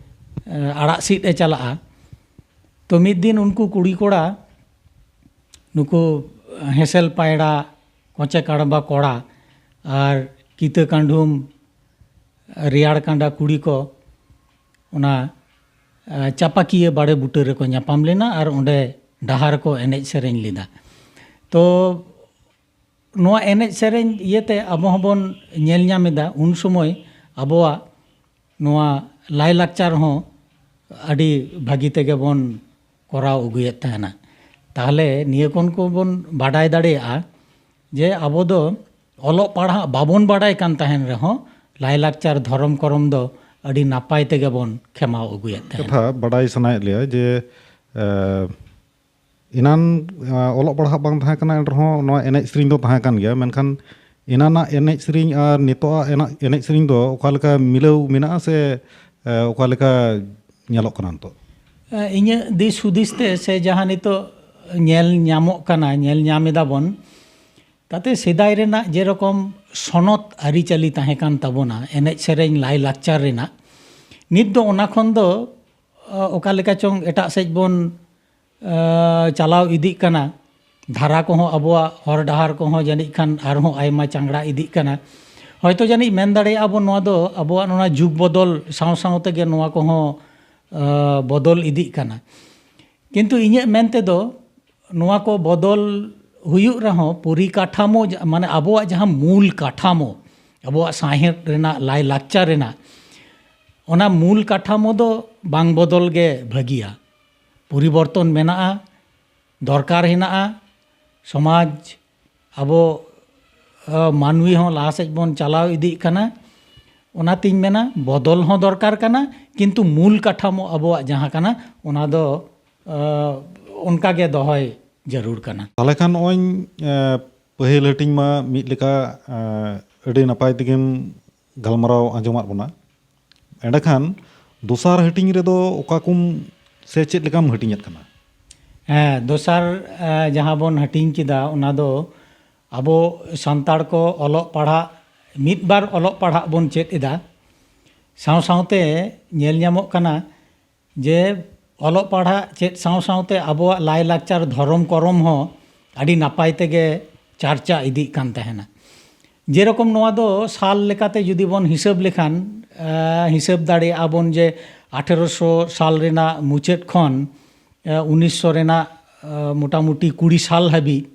ᱮ, ᱟᱲᱟᱜ ᱥᱤᱫ ᱮ ᱪᱟᱞᱟᱜᱼᱟ᱾ ᱛᱚ ᱢᱤᱫ ᱫᱤᱱ ᱩᱱᱠᱩ ᱠᱩᱲᱤ ᱠᱚᱲᱟ, ᱱᱩᱠᱩ ᱦᱮᱸᱥᱮᱞ ᱯᱟᱭᱲᱟ, ᱠᱚᱪᱮ ᱠᱟᱲᱵᱟ ᱠᱚᱲᱟ ᱟᱨ ᱠᱤᱛᱟᱹ ᱠᱟᱸᱰᱷᱩᱢ, ᱨᱮᱭᱟᱲ ᱠᱟᱸᱰᱟ ᱠᱩᱲᱤ ᱠᱚ ᱚᱱᱟ, ᱮ, ᱪᱟᱯᱟᱠᱤᱭᱟᱹ ᱵᱟᱲᱮ ᱵᱩᱴᱟᱹ ᱨᱮᱠᱚ ᱧᱟᱯᱟᱢ ᱞᱮᱱᱟ ᱟᱨ ᱚᱸᱰᱮ ᱰᱟᱦᱟᱨ ᱠᱚ ᱮᱱᱮᱡ ᱥᱮᱨᱮᱧ ᱞᱮᱫᱟ᱾ ᱛᱚ ᱱᱚᱣᱟ ᱮᱱᱮᱡ ᱥᱮᱨᱮᱧ ᱤᱭᱟᱹᱛᱮ ᱟᱵᱚ ᱦᱚᱸᱵᱚᱱ ᱧᱮᱞ ᱧᱟᱢ ᱮᱫᱟ, ᱩᱱ ᱥᱚᱢᱚᱭ ᱟᱵᱚᱣᱟᱜ ᱱᱚᱣᱟ ᱞᱟᱭᱼᱞᱟᱠᱪᱟᱨ ᱦᱚᱸ ᱟᱹᱰᱤ ᱵᱷᱟᱹᱜᱤ ᱛᱮᱜᱮ ᱵᱚᱱ ᱠᱚᱨᱟᱣ ᱟᱹᱜᱩᱭᱮᱫ ᱛᱟᱦᱮᱱᱟ᱾ ᱛᱟᱦᱚᱞᱮ ᱱᱤᱭᱟᱹ ᱠᱷᱚᱱ ᱠᱚᱵᱚᱱ ᱵᱟᱰᱟᱭ ᱫᱟᱲᱮᱭᱟᱜᱼᱟ ᱡᱮ ᱟᱵᱚ ᱫᱚ ᱚᱞᱚᱜ ᱯᱟᱲᱦᱟᱜ ᱵᱟᱵᱚᱱ ᱵᱟᱰᱟᱭ ᱠᱟᱱ ᱛᱟᱦᱮᱱ ᱨᱮᱦᱚᱸ ᱞᱟᱭᱼᱞᱟᱠᱪᱟᱨ ᱫᱷᱚᱨᱚᱢ ᱠᱚᱨᱚᱢ ᱫᱚ ᱟᱹᱰᱤ ᱱᱟᱯᱟᱭ ᱛᱮᱜᱮ ᱵᱚᱱ ᱠᱷᱮᱢᱟᱣ ᱟᱹᱜᱩᱭᱮᱫ ᱛᱟᱦᱮᱱᱟ᱾ ᱠᱟᱛᱷᱟ ᱵᱟᱰᱟᱭ ᱥᱟᱱᱟᱭᱮᱫ ᱞᱮᱭᱟ ᱡᱮ ᱮᱱᱟᱱ ᱚᱞᱚᱜ ᱯᱟᱲᱦᱟᱜ ᱵᱟᱝ ᱛᱟᱦᱮᱸ ᱠᱟᱱᱟ, ᱮᱱ ᱨᱮᱦᱚᱸ ᱱᱚᱣᱟ ᱮᱱᱮᱡ ᱥᱮᱨᱮᱧ ᱫᱚ ᱛᱟᱦᱮᱸ ᱠᱟᱱ ᱜᱮᱭᱟ, ᱢᱮᱱᱠᱷᱟᱱ ᱮᱱᱟᱱᱟᱜ ᱮᱱᱮᱡ ᱥᱮᱨᱮᱧ ᱟᱨ ᱱᱤᱛᱚᱜᱟᱜ ᱮᱱᱮᱡ ᱥᱮᱨᱮᱧ ᱫᱚ ᱚᱠᱟ ᱞᱮᱠᱟ ᱢᱤᱞᱟᱹᱣ ᱢᱮᱱᱟᱜᱼᱟ ᱥᱮ ᱚᱠᱟ ᱞᱮᱠᱟ ᱧᱮᱞᱚᱜ ᱠᱟᱱᱟ ᱱᱤᱛᱚᱜ? ᱤᱧᱟᱹᱜ ᱫᱤᱥ ᱦᱩᱫᱤᱥ ᱛᱮ ᱥᱮ ᱡᱟᱦᱟᱸ ᱱᱤᱛᱚᱜ ᱧᱮᱞ ᱧᱟᱢᱚᱜ ᱠᱟᱱᱟ, ᱧᱮᱞ ᱧᱟᱢ ᱮᱫᱟ ᱵᱚᱱ, ᱛᱟᱛᱮ ᱥᱮᱫᱟᱭ ᱨᱮᱱᱟᱜ ᱡᱮᱨᱚᱠᱚᱢ ᱥᱚᱱᱚᱛ ᱟᱹᱨᱤᱪᱟᱹᱞᱤ ᱛᱟᱦᱮᱸ ᱠᱟᱱ ᱛᱟᱵᱚᱱᱟ, ᱮᱱᱮᱡ ᱥᱮᱨᱮᱧ ᱞᱟᱭᱼᱞᱟᱠᱪᱟᱨ ᱨᱮᱱᱟᱜ, ᱱᱤᱛ ᱫᱚ ᱚᱱᱟ ᱠᱷᱚᱱ ᱫᱚ ᱚᱠᱟ ᱞᱮᱠᱟ ᱪᱚᱝ ᱮᱴᱟᱜ ᱥᱮᱫ ᱵᱚᱱ ᱪᱟᱞᱟᱣ ᱤᱫᱤᱜ ᱠᱟᱱᱟ᱾ ᱫᱷᱟᱨᱟ ᱠᱚᱦᱚᱸ, ᱟᱵᱚᱣᱟᱜ ᱦᱚᱨ ᱰᱟᱦᱟᱨ ᱠᱚᱦᱚᱸ ᱡᱟᱹᱱᱤᱡ ᱠᱷᱟᱱ ᱟᱨᱦᱚᱸ ᱟᱭᱢᱟ ᱪᱟᱝᱲᱟ ᱤᱫᱤᱜ ᱠᱟᱱᱟ᱾ ᱦᱚᱭᱛᱳ ᱡᱟᱹᱱᱤᱡ ᱢᱮᱱ ᱫᱟᱲᱮᱭᱟᱜᱼᱟ ᱵᱚᱱ, ᱱᱚᱣᱟ ᱫᱚ ᱟᱵᱚᱣᱟᱜ ᱱᱚᱣᱟ ᱡᱩᱜᱽ ᱵᱚᱫᱚᱞ ᱥᱟᱶ ᱥᱟᱶ ᱛᱮᱜᱮ ᱱᱚᱣᱟ ᱠᱚᱦᱚᱸ ᱵᱚᱫᱚᱞ ᱤᱫᱤᱜ ᱠᱟᱱᱟ᱾ ᱠᱤᱱᱛᱩ ᱤᱧᱟᱹᱜ ᱢᱮᱱ ᱛᱮᱫᱚ ᱱᱚᱣᱟ ᱠᱚ ᱵᱚᱫᱚᱞ ᱦᱩᱭᱩᱜ ᱨᱮᱦᱚᱸ ᱯᱚᱨᱤᱠᱟᱴᱷᱟᱢᱳ, ᱢᱟᱱᱮ ᱟᱵᱚᱣᱟᱜ ᱡᱟᱦᱟᱸ ᱢᱩᱞ ᱠᱟᱴᱷᱟᱢᱳ, ᱟᱵᱚᱣᱟᱜ ᱥᱟᱶᱦᱮᱫ ᱨᱮᱱᱟᱜ, ᱞᱟᱭᱼᱞᱟᱠᱪᱟᱨ ᱨᱮᱱᱟᱜ, ᱚᱱᱟ ᱢᱩᱞ ᱠᱟᱴᱷᱟᱢᱳ ᱫᱚ ᱵᱟᱝ ᱵᱚᱫᱚᱞ ᱜᱮ ᱵᱷᱟᱹᱜᱤᱭᱟ᱾ ᱯᱚᱨᱤᱵᱚᱨᱛᱚᱱ ᱢᱮᱱᱟᱜᱼᱟ, ᱫᱚᱨᱠᱟᱨ ᱦᱮᱱᱟᱜᱼᱟ᱾ ᱥᱚᱢᱟᱡᱽ, ᱟᱵᱚ ᱢᱟᱹᱱᱢᱤ ᱦᱚᱸ ᱞᱟᱦᱟ ᱥᱮᱫ ᱵᱚᱱ ᱪᱟᱞᱟᱣ ᱤᱫᱤᱜ ᱠᱟᱱᱟ᱾ ᱚᱱᱟᱛᱤᱧ ᱢᱮᱱᱟ ᱵᱚᱫᱚᱞ ᱦᱚᱸ ᱫᱚᱨᱠᱟᱨ ᱠᱟᱱᱟ, ᱠᱤᱱᱛᱩ ᱢᱩᱞ ᱠᱟᱴᱷᱟᱢᱳ ᱟᱵᱚᱣᱟᱜ ᱡᱟᱦᱟᱸ ᱠᱟᱱᱟ, ᱚᱱᱟ ᱫᱚ ᱚᱱᱠᱟ ᱜᱮ ᱫᱚᱦᱚᱭ ᱡᱟᱹᱨᱩᱲ ᱠᱟᱱᱟ᱾ ᱛᱟᱦᱚᱞᱮ ᱠᱷᱟᱱ ᱱᱚᱜᱼᱚᱭ ᱯᱟᱹᱦᱤᱞ ᱦᱟᱹᱴᱤᱧ ᱢᱟ ᱢᱤᱫ ᱞᱮᱠᱟ ᱟᱹᱰᱤ ᱱᱟᱯᱟᱭ ᱛᱮᱜᱮᱢ ᱜᱟᱞᱢᱟᱨᱟᱣ ᱟᱸᱡᱚᱢᱟᱫ ᱵᱚᱱᱟ᱾ ᱮᱸᱰᱮᱠᱷᱟᱱ ᱫᱚᱥᱟᱨ ᱦᱟᱹᱴᱤᱧ ᱨᱮᱫᱚ ᱚᱠᱟ ᱠᱚᱢ ᱥᱮ ᱪᱮᱫ ᱞᱮᱠᱟᱢ ᱦᱟᱹᱴᱤᱧᱮᱫ ᱠᱟᱱᱟ? ᱦᱮᱸ, ᱫᱚᱥᱟᱨ ᱡᱟᱦᱟᱸ ᱵᱚᱱ ᱦᱟᱹᱴᱤᱧ ᱠᱮᱫᱟ, ᱚᱱᱟ ᱫᱚ ᱟᱵᱚ ᱥᱟᱱᱛᱟᱲ ᱠᱚ ᱚᱞᱚᱜ ᱯᱟᱲᱦᱟᱜ, ᱢᱤᱫ ᱵᱟᱨ ᱚᱞᱚᱜ ᱯᱟᱲᱦᱟᱜ ᱵᱚᱱ ᱪᱮᱫ ᱮᱫᱟ, ᱥᱟᱶ ᱥᱟᱶᱛᱮ ᱧᱮᱞ ᱧᱟᱢᱚᱜ ᱠᱟᱱᱟ ᱡᱮ ᱚᱞᱚᱜ ᱯᱟᱲᱦᱟᱜ ᱪᱮᱫ ᱥᱟᱶ ᱥᱟᱶᱛᱮ ᱟᱵᱚᱣᱟᱜ ᱞᱟᱭᱼᱞᱟᱠᱪᱟᱨ, ᱫᱷᱚᱨᱚᱢ ᱠᱚᱨᱚᱢ ᱦᱚᱸ ᱟᱹᱰᱤ ᱱᱟᱯᱟᱭ ᱛᱮᱜᱮ ᱪᱟᱨᱪᱟ ᱤᱫᱤᱜ ᱠᱟᱱ ᱛᱟᱦᱮᱱᱟ᱾ ᱡᱮᱨᱚᱠᱚᱢ ᱱᱚᱣᱟ ᱫᱚ ᱥᱟᱞ ᱞᱮᱠᱟᱛᱮ ᱡᱩᱫᱤ ᱵᱚᱱ ᱦᱤᱥᱟᱹᱵ ᱞᱮᱠᱷᱟᱱ, ᱦᱤᱥᱟᱹᱵ ᱫᱟᱲᱮᱭᱟᱜᱼᱟ ᱵᱚᱱ ᱡᱮ ᱟᱴᱷᱮᱨᱚᱥᱚ ᱥᱟᱞ ᱨᱮᱱᱟᱜ ᱢᱩᱪᱟᱹᱫ ᱠᱷᱚᱱ ᱩᱱᱤᱥᱥᱚ ᱨᱮᱱᱟᱜ ᱢᱚᱴᱟᱢᱩᱴᱤ ᱠᱩᱲᱤ ᱥᱟᱞ ᱦᱟᱹᱵᱤᱡ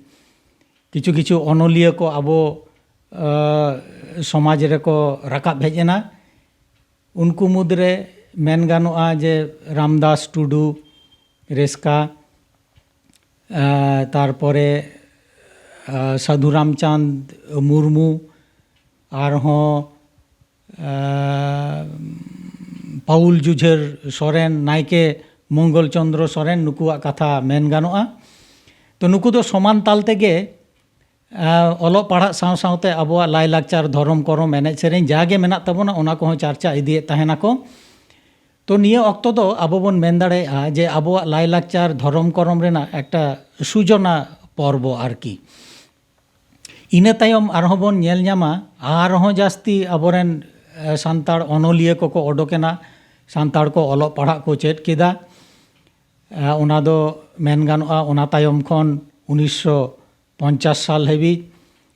ᱠᱤᱪᱷᱩ ᱠᱤᱪᱷᱩ ᱚᱱᱚᱞᱤᱭᱟᱹ ᱠᱚ ᱟᱵᱚ ᱥᱚᱢᱟᱡᱽ ᱨᱮᱠᱚ ᱨᱟᱠᱟᱵ ᱦᱮᱡ ᱮᱱᱟ᱾ ᱩᱱᱠᱩ ᱢᱩᱫᱽᱨᱮ ᱢᱮᱱ ᱜᱟᱱᱚᱜᱼᱟ ᱡᱮ ᱨᱟᱢᱫᱟᱥ ᱴᱩᱰᱩ ᱨᱮᱥᱠᱟ, ᱟᱨ ᱛᱟᱨᱯᱚᱨᱮ ᱟᱨ ᱥᱟᱹᱫᱷᱩ ᱨᱟᱢᱪᱟᱸᱫᱽ ᱢᱩᱨᱢᱩ, ᱟᱨᱦᱚᱸ ᱟᱨ ᱯᱟᱣᱩᱞ ᱡᱩᱡᱷᱟᱹᱨ ᱥᱚᱨᱮᱱ, ᱱᱟᱭᱠᱮ ᱢᱚᱝᱜᱚᱞ ᱪᱚᱸᱫᱽᱨᱚ ᱥᱚᱨᱮᱱ, ᱱᱩᱠᱩᱣᱟᱜ ᱠᱟᱛᱷᱟ ᱢᱮᱱ ᱜᱟᱱᱚᱜᱼᱟ᱾ ᱛᱚ ᱱᱩᱠᱩ ᱫᱚ ᱥᱚᱢᱟᱱ ᱛᱟᱞ ᱛᱮᱜᱮ ᱟᱨ ᱚᱞᱚᱜ ᱯᱟᱲᱦᱟᱜ ᱥᱟᱶ ᱥᱟᱶᱛᱮ ᱟᱵᱚᱣᱟᱜ ᱞᱟᱭᱼᱞᱟᱠᱪᱟᱨ, ᱫᱷᱚᱨᱚᱢ ᱠᱚᱨᱚᱢ, ᱮᱱᱮᱡ ᱥᱮᱨᱮᱧ ᱡᱟᱜᱮ ᱢᱮᱱᱟᱜ ᱛᱟᱵᱚᱱᱟ, ᱚᱱᱟ ᱠᱚᱦᱚᱸ ᱪᱟᱨᱪᱟ ᱤᱫᱤᱭᱮᱫ ᱛᱟᱦᱮᱱᱟᱠᱚ᱾ ᱛᱚ ᱱᱤᱭᱟᱹ ᱚᱠᱛᱚ ᱫᱚ ᱟᱵᱚ ᱵᱚᱱ ᱢᱮᱱ ᱫᱟᱲᱮᱭᱟᱜᱼᱟ ᱡᱮ ᱟᱵᱚᱣᱟᱜ ᱞᱟᱭᱼᱞᱟᱠᱪᱟᱨ, ᱫᱷᱚᱨᱚᱢ ᱠᱚᱨᱚᱢ ᱨᱮᱱᱟᱜ ᱮᱠᱴᱟ ᱥᱩᱡᱚᱱᱟ ᱯᱚᱨᱵᱚ ᱟᱨᱠᱤ᱾ ᱤᱱᱟᱹ ᱛᱟᱭᱚᱢ ᱟᱨᱦᱚᱸ ᱵᱚᱱ ᱧᱮᱞ ᱧᱟᱢᱟ, ᱟᱨᱦᱚᱸ ᱡᱟᱹᱥᱛᱤ ᱟᱵᱚᱨᱮᱱ ᱥᱟᱱᱛᱟᱲ ᱚᱱᱚᱞᱤᱭᱟᱹ ᱠᱚᱠᱚ ᱚᱰᱚᱠᱮᱱᱟ, ᱥᱟᱱᱛᱟᱲ ᱠᱚ ᱚᱞᱚᱜ ᱯᱟᱲᱦᱟᱜ ᱠᱚ ᱪᱮᱫ ᱠᱮᱫᱟ᱾ ᱚᱱᱟ ᱫᱚ ᱢᱮᱱ ᱜᱟᱱᱚᱜᱼᱟ, ᱚᱱᱟ ᱛᱟᱭᱚᱢ ᱠᱷᱚᱱ ᱩᱱᱤᱥᱥᱚ ᱯᱚᱧᱪᱟᱥ ᱥᱟᱞ ᱦᱟᱹᱵᱤᱡ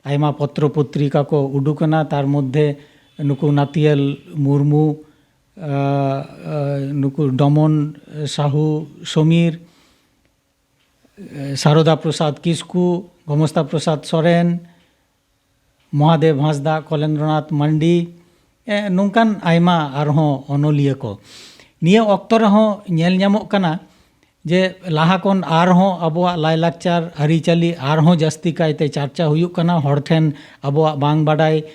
ᱟᱭᱢᱟ ᱯᱚᱛᱨᱚ ᱯᱚᱛᱨᱤᱠᱟ ᱠᱚ ᱩᱰᱩᱠ ᱮᱱᱟ᱾ ᱛᱟᱨ ᱢᱚᱫᱽᱫᱷᱮ ᱱᱩᱠᱩ ᱱᱟᱛᱤᱭᱟᱞ ᱢᱩᱨᱢᱩ, ᱱᱩᱠᱩ ᱰᱚᱢᱚᱱ ᱥᱟᱦᱩ ᱥᱚᱢᱤᱨ, ᱥᱟᱨᱚᱫᱟ ᱯᱨᱚᱥᱟᱫᱽ ᱠᱤᱥᱠᱩ, ᱜᱳᱢᱚᱥᱛᱟ ᱯᱨᱚᱥᱟᱫᱽ ᱥᱚᱨᱮᱱ, ᱢᱚᱦᱟᱫᱮᱵ ᱦᱟᱸᱥᱫᱟ, ᱠᱚᱞᱮᱱᱫᱨᱚᱱᱟᱛᱷ ᱢᱟᱱᱰᱤ, ᱱᱚᱝᱠᱟᱱ ᱟᱭᱢᱟ ᱟᱨᱦᱚᱸ ᱚᱱᱚᱞᱤᱭᱟᱹ ᱠᱚ᱾ ᱱᱤᱭᱟᱹ ᱚᱠᱛᱚ ᱨᱮᱦᱚᱸ ᱧᱮᱞ ᱧᱟᱢᱚᱜ ᱠᱟᱱᱟ ᱡᱮ ᱞᱟᱦᱟ ᱠᱷᱚᱱ ᱟᱨᱦᱚᱸ ᱟᱵᱚᱣᱟᱜ ᱞᱟᱭᱼᱞᱟᱠᱪᱟᱨ ᱟᱹᱨᱤᱪᱟᱹᱞᱤ ᱟᱨᱦᱚᱸ ᱡᱟᱹᱥᱛᱤ ᱠᱟᱭᱛᱮ ᱪᱟᱨᱪᱟ ᱦᱩᱭᱩᱜ ᱠᱟᱱᱟ᱾ ᱦᱚᱲ ᱴᱷᱮᱱ ᱟᱵᱚᱣᱟᱜ ᱵᱟᱝ ᱵᱟᱰᱟᱭ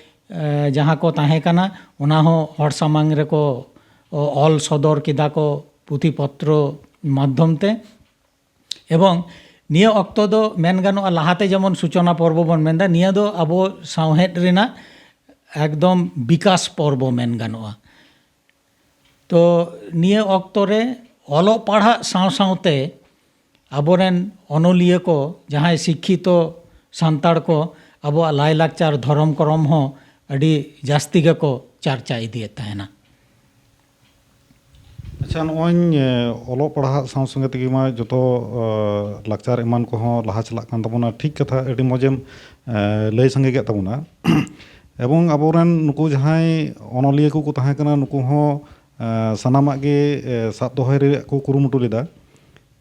ᱡᱟᱦᱟᱸ ᱠᱚ ᱛᱟᱦᱮᱸ ᱠᱟᱱᱟ, ᱚᱱᱟ ᱦᱚᱸ ᱦᱚᱲ ᱥᱟᱢᱟᱝ ᱨᱮᱠᱚ ᱚᱞ ᱥᱚᱫᱚᱨ ᱠᱮᱫᱟ ᱠᱚ ᱯᱩᱛᱷᱤ ᱯᱚᱛᱨᱚ ᱢᱟᱫᱽᱫᱷᱚᱢ ᱛᱮ᱾ ᱮᱵᱚᱝ ᱱᱤᱭᱟᱹ ᱚᱠᱛᱚ ᱫᱚ ᱢᱮᱱ ᱜᱟᱱᱚᱜᱼᱟ, ᱞᱟᱦᱟᱛᱮ ᱡᱮᱢᱚᱱ ᱥᱩᱪᱚᱱᱟ ᱯᱚᱨᱵᱚ ᱵᱚᱱ ᱢᱮᱱᱫᱟ, ᱱᱤᱭᱟᱹ ᱫᱚ ᱟᱵᱚ ᱥᱟᱶᱦᱮᱫ ᱨᱮᱱᱟᱜ ᱮᱠᱫᱚᱢ ᱵᱤᱠᱟᱥ ᱯᱚᱨᱵᱚ ᱢᱮᱱ ᱜᱟᱱᱚᱜᱼᱟ᱾ ᱛᱚ ᱱᱤᱭᱟᱹ ᱚᱠᱛᱚ ᱨᱮ ᱚᱞᱚᱜ ᱯᱟᱲᱦᱟᱜ ᱥᱟᱶ ᱥᱟᱶᱛᱮ ᱟᱵᱚᱨᱮᱱ ᱚᱱᱚᱞᱤᱭᱟᱹ ᱠᱚ, ᱡᱟᱦᱟᱸᱭ ᱥᱤᱠᱠᱷᱤᱛᱚ ᱥᱟᱱᱛᱟᱲ ᱠᱚ, ᱟᱵᱚᱣᱟᱜ ᱞᱟᱭᱼᱞᱟᱠᱪᱟᱨ, ᱫᱷᱚᱨᱚᱢ ᱠᱚᱨᱚᱢ ᱦᱚᱸ ᱟᱹᱰᱤ ᱡᱟᱹᱥᱛᱤ ᱜᱮᱠᱚ ᱪᱟᱨᱪᱟ ᱤᱫᱤᱭᱮᱫ ᱛᱟᱦᱮᱱᱟ᱾ ᱟᱪᱪᱷᱟ, ᱱᱚᱜᱼᱚᱭ ᱚᱞᱚᱜ ᱯᱟᱲᱦᱟᱜ ᱥᱟᱶ ᱥᱚᱸᱜᱮ ᱛᱮᱜᱮ ᱢᱟ ᱡᱚᱛᱚ ᱞᱟᱠᱪᱟᱨ ᱮᱢᱟᱱ ᱠᱚᱦᱚᱸ ᱞᱟᱦᱟ ᱪᱟᱞᱟᱜ ᱠᱟᱱ ᱛᱟᱵᱚᱱᱟ᱾ ᱴᱷᱤᱠ ᱠᱟᱛᱷᱟ, ᱟᱹᱰᱤ ᱢᱚᱡᱮᱢ ᱞᱟᱹᱭ ᱥᱟᱸᱜᱮ ᱠᱮᱫ ᱛᱟᱵᱚᱱᱟ᱾ ᱮᱵᱚᱝ ᱟᱵᱚᱨᱮᱱ ᱱᱩᱠᱩ ᱡᱟᱦᱟᱸᱭ ᱚᱱᱚᱞᱤᱭᱟᱹ ᱠᱚᱠᱚ ᱛᱟᱦᱮᱸ ᱠᱟᱱᱟ, ᱱᱩᱠᱩ ᱦᱚᱸ ᱥᱟᱱᱟᱢᱟᱜ ᱜᱮ ᱥᱟᱵ ᱫᱚᱦᱚᱭ ᱨᱮᱭᱟᱜ ᱠᱚ ᱠᱩᱨᱩᱢᱩᱴᱩ ᱞᱮᱫᱟ᱾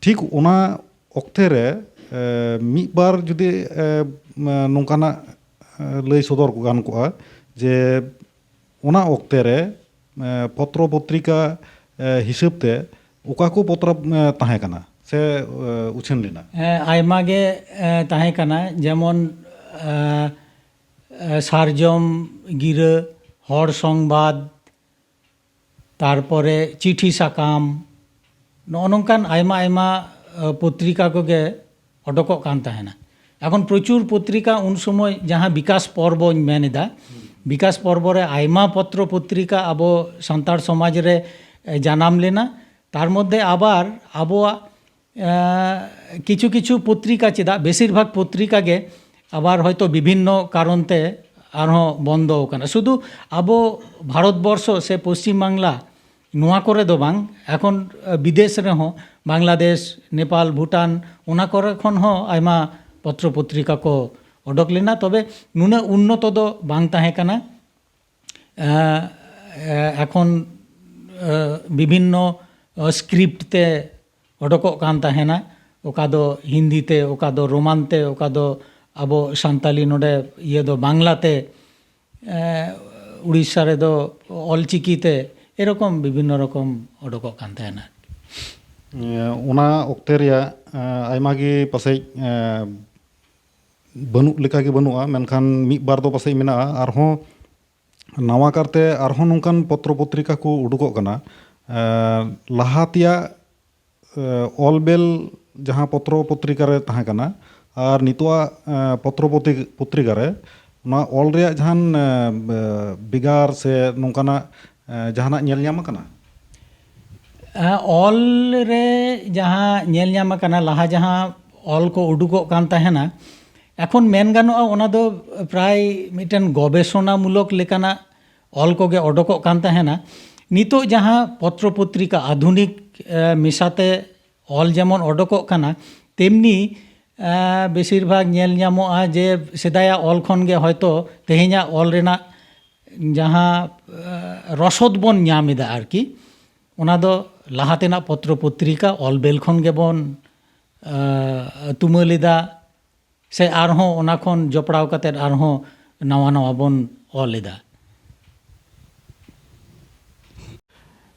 ᱴᱷᱤᱠ ᱚᱱᱟ ᱚᱠᱛᱮ ᱨᱮ ᱢᱤᱫ ᱵᱟᱨ ᱡᱩᱫᱤ ᱱᱚᱝᱠᱟᱱᱟᱜ ᱞᱟᱹᱭ ᱥᱚᱫᱚᱨ ᱜᱟᱱ ᱠᱚᱜᱼᱟ ᱡᱮ ᱚᱱᱟ ᱚᱠᱛᱮ ᱨᱮ ᱮ, ᱯᱚᱛᱨᱚ ᱯᱚᱛᱨᱤᱠᱟ, ᱮ, ᱦᱤᱥᱟᱹᱵ ᱛᱮ ᱚᱠᱟ ᱠᱚ ᱯᱚᱛᱨᱚ, ᱮ, ᱛᱟᱦᱮᱸ ᱠᱟᱱᱟ ᱥᱮ, ᱮ, ᱩᱪᱷᱟᱹᱱ ᱞᱮᱱᱟ? ᱦᱮᱸ, ᱟᱭᱢᱟ ᱜᱮ, ᱮ, ᱛᱟᱦᱮᱸ ᱠᱟᱱᱟ, ᱡᱮᱢᱚᱱ, ᱮ, ᱮ, ᱥᱟᱨᱡᱚᱢ ᱜᱤᱨᱟᱹ, ᱦᱚᱲ ᱥᱚᱝᱵᱟᱫ, ᱛᱟᱨᱯᱚᱨᱮ ᱪᱤᱴᱷᱤ ᱥᱟᱠᱟᱢ, ᱱᱚᱜᱼᱚ ᱱᱚᱝᱠᱟᱱ ᱟᱭᱢᱟ ᱟᱭᱢᱟ, ᱮ, ᱯᱚᱛᱨᱤᱠᱟ ᱠᱚᱜᱮ ᱚᱰᱚᱠᱚᱜ ᱠᱟᱱ ᱛᱟᱦᱮᱱᱟ᱾ ᱮᱠᱷᱚᱱ ᱯᱨᱚᱪᱩᱨ ᱯᱚᱛᱨᱤᱠᱟ ᱩᱱ ᱥᱚᱢᱚᱭ, ᱡᱟᱦᱟᱸ ᱵᱤᱠᱟᱥ ᱯᱚᱨᱵᱚᱧ ᱢᱮᱱ ᱮᱫᱟ, ᱵᱤᱠᱟᱥ ᱯᱚᱨᱵᱚ ᱨᱮ ᱟᱭᱢᱟ ᱯᱚᱛᱨᱚ ᱯᱚᱛᱨᱤᱠᱟ ᱟᱵᱚ ᱥᱟᱱᱛᱟᱲ ᱥᱚᱢᱟᱡᱽ ᱨᱮ, ᱮ, ᱡᱟᱱᱟᱢ ᱞᱮᱱᱟ᱾ ᱛᱟᱨ ᱢᱚᱫᱽᱫᱷᱮ ᱟᱵᱟᱨ ᱟᱵᱚᱣᱟᱜ, ᱮ, ᱠᱤᱪᱷᱩ ᱠᱤᱪᱷᱩ ᱯᱚᱛᱨᱤᱠᱟ, ᱪᱮᱫᱟᱜ ᱵᱮᱥᱤᱨ ᱵᱷᱟᱜᱽ ᱯᱚᱛᱨᱤᱠᱟ ᱜᱮ ᱟᱵᱟᱨ ᱦᱚᱭᱛᱳ ᱵᱤᱵᱷᱤᱱᱱᱚ ᱠᱟᱨᱚᱱ ᱛᱮ ᱟᱨᱦᱚᱸ ᱵᱚᱱᱫᱚ ᱟᱠᱟᱱᱟ᱾ ᱥᱩᱫᱷᱩ ᱟᱵᱚ ᱵᱷᱟᱨᱚᱛ ᱵᱚᱨᱥᱚ ᱥᱮ ᱯᱚᱥᱪᱤᱢ ᱵᱟᱝᱞᱟ ᱱᱚᱣᱟ ᱠᱚᱨᱮ ᱫᱚ ᱵᱟᱝ, ᱮᱠᱷᱚᱱ, ᱮ, ᱵᱤᱫᱮᱥ ᱨᱮᱦᱚᱸ, ᱵᱟᱝᱞᱟᱫᱮᱥ, ᱱᱮᱯᱟᱞ, ᱵᱷᱩᱴᱟᱱ, ᱚᱱᱟ ᱠᱚᱨᱮ ᱠᱷᱚᱱ ᱦᱚᱸ ᱟᱭᱢᱟ ᱯᱚᱛᱨᱚ ᱯᱚᱛᱨᱤᱠᱟ ᱠᱚ ᱚᱰᱚᱠ ᱞᱮᱱᱟ᱾ ᱛᱚᱵᱮ ᱱᱩᱱᱟᱹᱜ ᱩᱱᱱᱚᱛᱚ ᱫᱚ ᱵᱟᱝ ᱛᱟᱦᱮᱸ ᱠᱟᱱᱟ᱾ ᱮ, ᱮ, ᱮᱠᱷᱚᱱ, ᱮ, ᱵᱤᱵᱷᱤᱱᱱᱚ, ᱮ, ᱥᱠᱨᱤᱯᱴ ᱛᱮ ᱚᱰᱚᱠᱚᱜ ᱠᱟᱱ ᱛᱟᱦᱮᱱᱟ, ᱚᱠᱟ ᱫᱚ ᱦᱤᱱᱫᱤ ᱛᱮ, ᱚᱠᱟ ᱫᱚ ᱨᱳᱢᱟᱱ ᱛᱮ, ᱚᱠᱟ ᱫᱚ ᱟᱵᱚ ᱥᱟᱱᱛᱟᱞᱤ ᱱᱚᱰᱮ ᱤᱭᱟᱹ ᱫᱚ ᱵᱟᱝᱞᱟ ᱛᱮ, ᱮ, ᱩᱲᱤᱥᱥᱟ ᱨᱮᱫᱚ ᱚᱞᱪᱤᱠᱤ ᱛᱮ, ᱮᱨᱚᱠᱚᱢ ᱵᱤᱵᱷᱤᱱᱱᱚ ᱨᱚᱠᱚᱢ ᱚᱰᱚᱠᱚᱜ ᱠᱟᱱ ᱛᱟᱦᱮᱱᱟ᱾ ᱮ, ᱚᱱᱟ ᱚᱠᱛᱮ ᱨᱮᱭᱟᱜ, ᱮ, ᱟᱭᱢᱟ ᱜᱮ ᱯᱟᱥᱮᱡ, ᱮ, ᱵᱟᱹᱱᱩᱜ ᱞᱮᱠᱟ ᱜᱮ ᱵᱟᱹᱱᱩᱜᱼᱟ, ᱢᱮᱱᱠᱷᱟᱱ ᱢᱤᱫ ᱵᱟᱨ ᱫᱚ ᱯᱟᱥᱮᱡ ᱢᱮᱱᱟᱜᱼᱟ᱾ ᱟᱨᱦᱚᱸ ᱱᱟᱣᱟ ᱠᱟᱨᱛᱮ ᱟᱨᱦᱚᱸ ᱱᱚᱝᱠᱟᱱ ᱯᱚᱛᱨᱚ ᱯᱚᱛᱨᱤᱠᱟ ᱠᱚ ᱩᱰᱩᱠᱚᱜ ᱠᱟᱱᱟ᱾ ᱮ, ᱞᱟᱦᱟ ᱛᱮᱭᱟᱜ, ᱮ, ᱚᱞ ᱵᱮᱞ ᱡᱟᱦᱟᱸ ᱯᱚᱛᱨᱚ ᱯᱚᱛᱨᱤᱠᱟ ᱨᱮ ᱛᱟᱦᱮᱸ ᱠᱟᱱᱟ ᱟᱨ ᱱᱤᱛᱚᱜᱟᱜ, ᱮ, ᱯᱚᱛᱨᱚ ᱯᱚᱛᱨᱤ-, ᱯᱚᱛᱨᱤᱠᱟ ᱨᱮ ᱚᱱᱟ ᱚᱞ ᱨᱮᱭᱟᱜ ᱡᱟᱦᱟᱱ, ᱮ, ᱵᱮ-, ᱵᱷᱮᱜᱟᱨ ᱥᱮ ᱱᱚᱝᱠᱟᱱᱟᱜ, ᱮ, ᱡᱟᱦᱟᱱᱟᱜ ᱧᱮᱞ ᱧᱟᱢ ᱟᱠᱟᱱᱟ? ᱮ, ᱚᱞ ᱨᱮ ᱡᱟᱦᱟᱸ ᱧᱮᱞ ᱧᱟᱢ ᱟᱠᱟᱱᱟ, ᱞᱟᱦᱟ ᱡᱟᱦᱟᱸ ᱚᱞ ᱠᱚ ᱩᱰᱩᱠᱚᱜ ᱠᱟᱱ ᱛᱟᱦᱮᱱᱟ, ᱮᱠᱷᱚᱱ ᱢᱮᱱ ᱜᱟᱱᱚᱜᱼᱟ, ᱚᱱᱟ ᱫᱚ ᱯᱨᱟᱭ ᱢᱤᱫᱴᱮᱱ ᱜᱚᱵᱮᱥᱚᱱᱟᱢᱩᱞᱚᱠ ᱞᱮᱠᱟᱱᱟᱜ ᱚᱞ ᱠᱚᱜᱮ ᱚᱰᱚᱠᱚᱜ ᱠᱟᱱ ᱛᱟᱦᱮᱱᱟ᱾ ᱱᱤᱛᱚᱜ ᱡᱟᱦᱟᱸ ᱯᱚᱛᱨᱚ ᱯᱚᱛᱨᱤᱠᱟ ᱟᱫᱷᱩᱱᱤᱠ, ᱮ, ᱢᱮᱥᱟᱛᱮ ᱚᱞ ᱡᱮᱢᱚᱱ ᱚᱰᱚᱠᱚᱜ ᱠᱟᱱᱟ, ᱛᱮᱢᱱᱤ, ᱮ, ᱵᱮᱥᱤᱨ ᱵᱷᱟᱜᱽ ᱧᱮᱞ ᱧᱟᱢᱚᱜᱼᱟ ᱡᱮ ᱥᱮᱫᱟᱭᱟᱜ ᱚᱞ ᱠᱷᱚᱱ ᱜᱮ ᱦᱚᱭᱛᱳ ᱛᱮᱦᱮᱧᱟᱜ ᱚᱞ ᱨᱮᱱᱟᱜ ᱡᱟᱦᱟᱸ, ᱮ, ᱨᱚᱥᱚᱫ ᱵᱚᱱ ᱧᱟᱢ ᱮᱫᱟ ᱟᱨᱠᱤ, ᱚᱱᱟ ᱫᱚ ᱞᱟᱦᱟ ᱛᱮᱱᱟᱜ ᱯᱚᱛᱨᱚ ᱯᱚᱛᱨᱤᱠᱟ ᱚᱞ ᱵᱮᱞ ᱠᱷᱚᱱ ᱜᱮᱵᱚᱱ, ᱮ, ᱛᱩᱢᱟᱹᱞ ᱮᱫᱟ᱾ ᱥᱮ ᱟᱨᱦᱚᱸ ᱚᱱᱟ ᱠᱷᱚᱱ ᱡᱚᱯᱲᱟᱣ ᱠᱟᱛᱮᱫ ᱟᱨᱦᱚᱸ ᱱᱟᱣᱟ ᱱᱟᱣᱟ ᱵᱚᱱ ᱚᱞ ᱮᱫᱟ?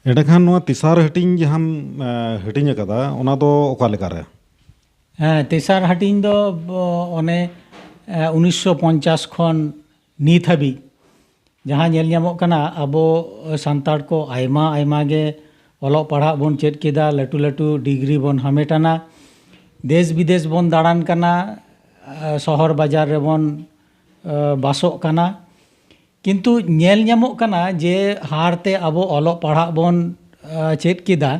ᱮᱸᱰᱮᱠᱷᱟᱱ ᱱᱚᱣᱟ ᱛᱮᱥᱟᱨ ᱦᱟᱹᱴᱤᱧ ᱡᱟᱦᱟᱸᱢ ᱮ, ᱦᱟᱹᱴᱤᱧ ᱟᱠᱟᱫᱟ, ᱚᱱᱟ ᱫᱚ ᱚᱠᱟ ᱞᱮᱠᱟᱨᱮ? ᱦᱮᱸ, ᱛᱮᱥᱟᱨ ᱦᱟᱹᱴᱤᱧ ᱫᱚ ᱚᱱᱮ ᱩᱱᱤᱥᱥᱚ ᱯᱚᱧᱪᱟᱥ ᱠᱷᱚᱱ ᱱᱤᱛ ᱦᱟᱹᱵᱤᱡ ᱡᱟᱦᱟᱸ ᱧᱮᱞ ᱧᱟᱢᱚᱜ ᱠᱟᱱᱟ, ᱟᱵᱚ ᱥᱟᱱᱛᱟᱲ ᱠᱚ ᱟᱭᱢᱟ ᱟᱭᱢᱟ ᱜᱮ ᱚᱞᱚᱜ ᱯᱟᱲᱦᱟᱜ ᱵᱚᱱ ᱪᱮᱫ ᱠᱮᱫᱟ, ᱞᱟᱹᱴᱩ ᱞᱟᱹᱴᱩ ᱰᱤᱜᱽᱨᱤ ᱵᱚᱱ ᱦᱟᱢᱮᱴ ᱟᱱᱟ, ᱫᱮᱥ ᱵᱤᱫᱮᱥ ᱵᱚᱱ ᱫᱟᱬᱟᱱ ᱠᱟᱱᱟ, ᱥᱚᱦᱚᱨ ᱵᱟᱡᱟᱨ ᱨᱮᱵᱚᱱ ᱵᱟᱥᱚᱜ ᱠᱟᱱᱟ᱾ ᱠᱤᱱᱛᱩ ᱧᱮᱞ ᱧᱟᱢᱚᱜ ᱠᱟᱱᱟ ᱡᱮ ᱦᱟᱨᱛᱮ ᱟᱵᱚ ᱚᱞᱚᱜ ᱯᱟᱲᱦᱟᱜ ᱵᱚᱱ ᱪᱮᱫ ᱠᱮᱫᱟ,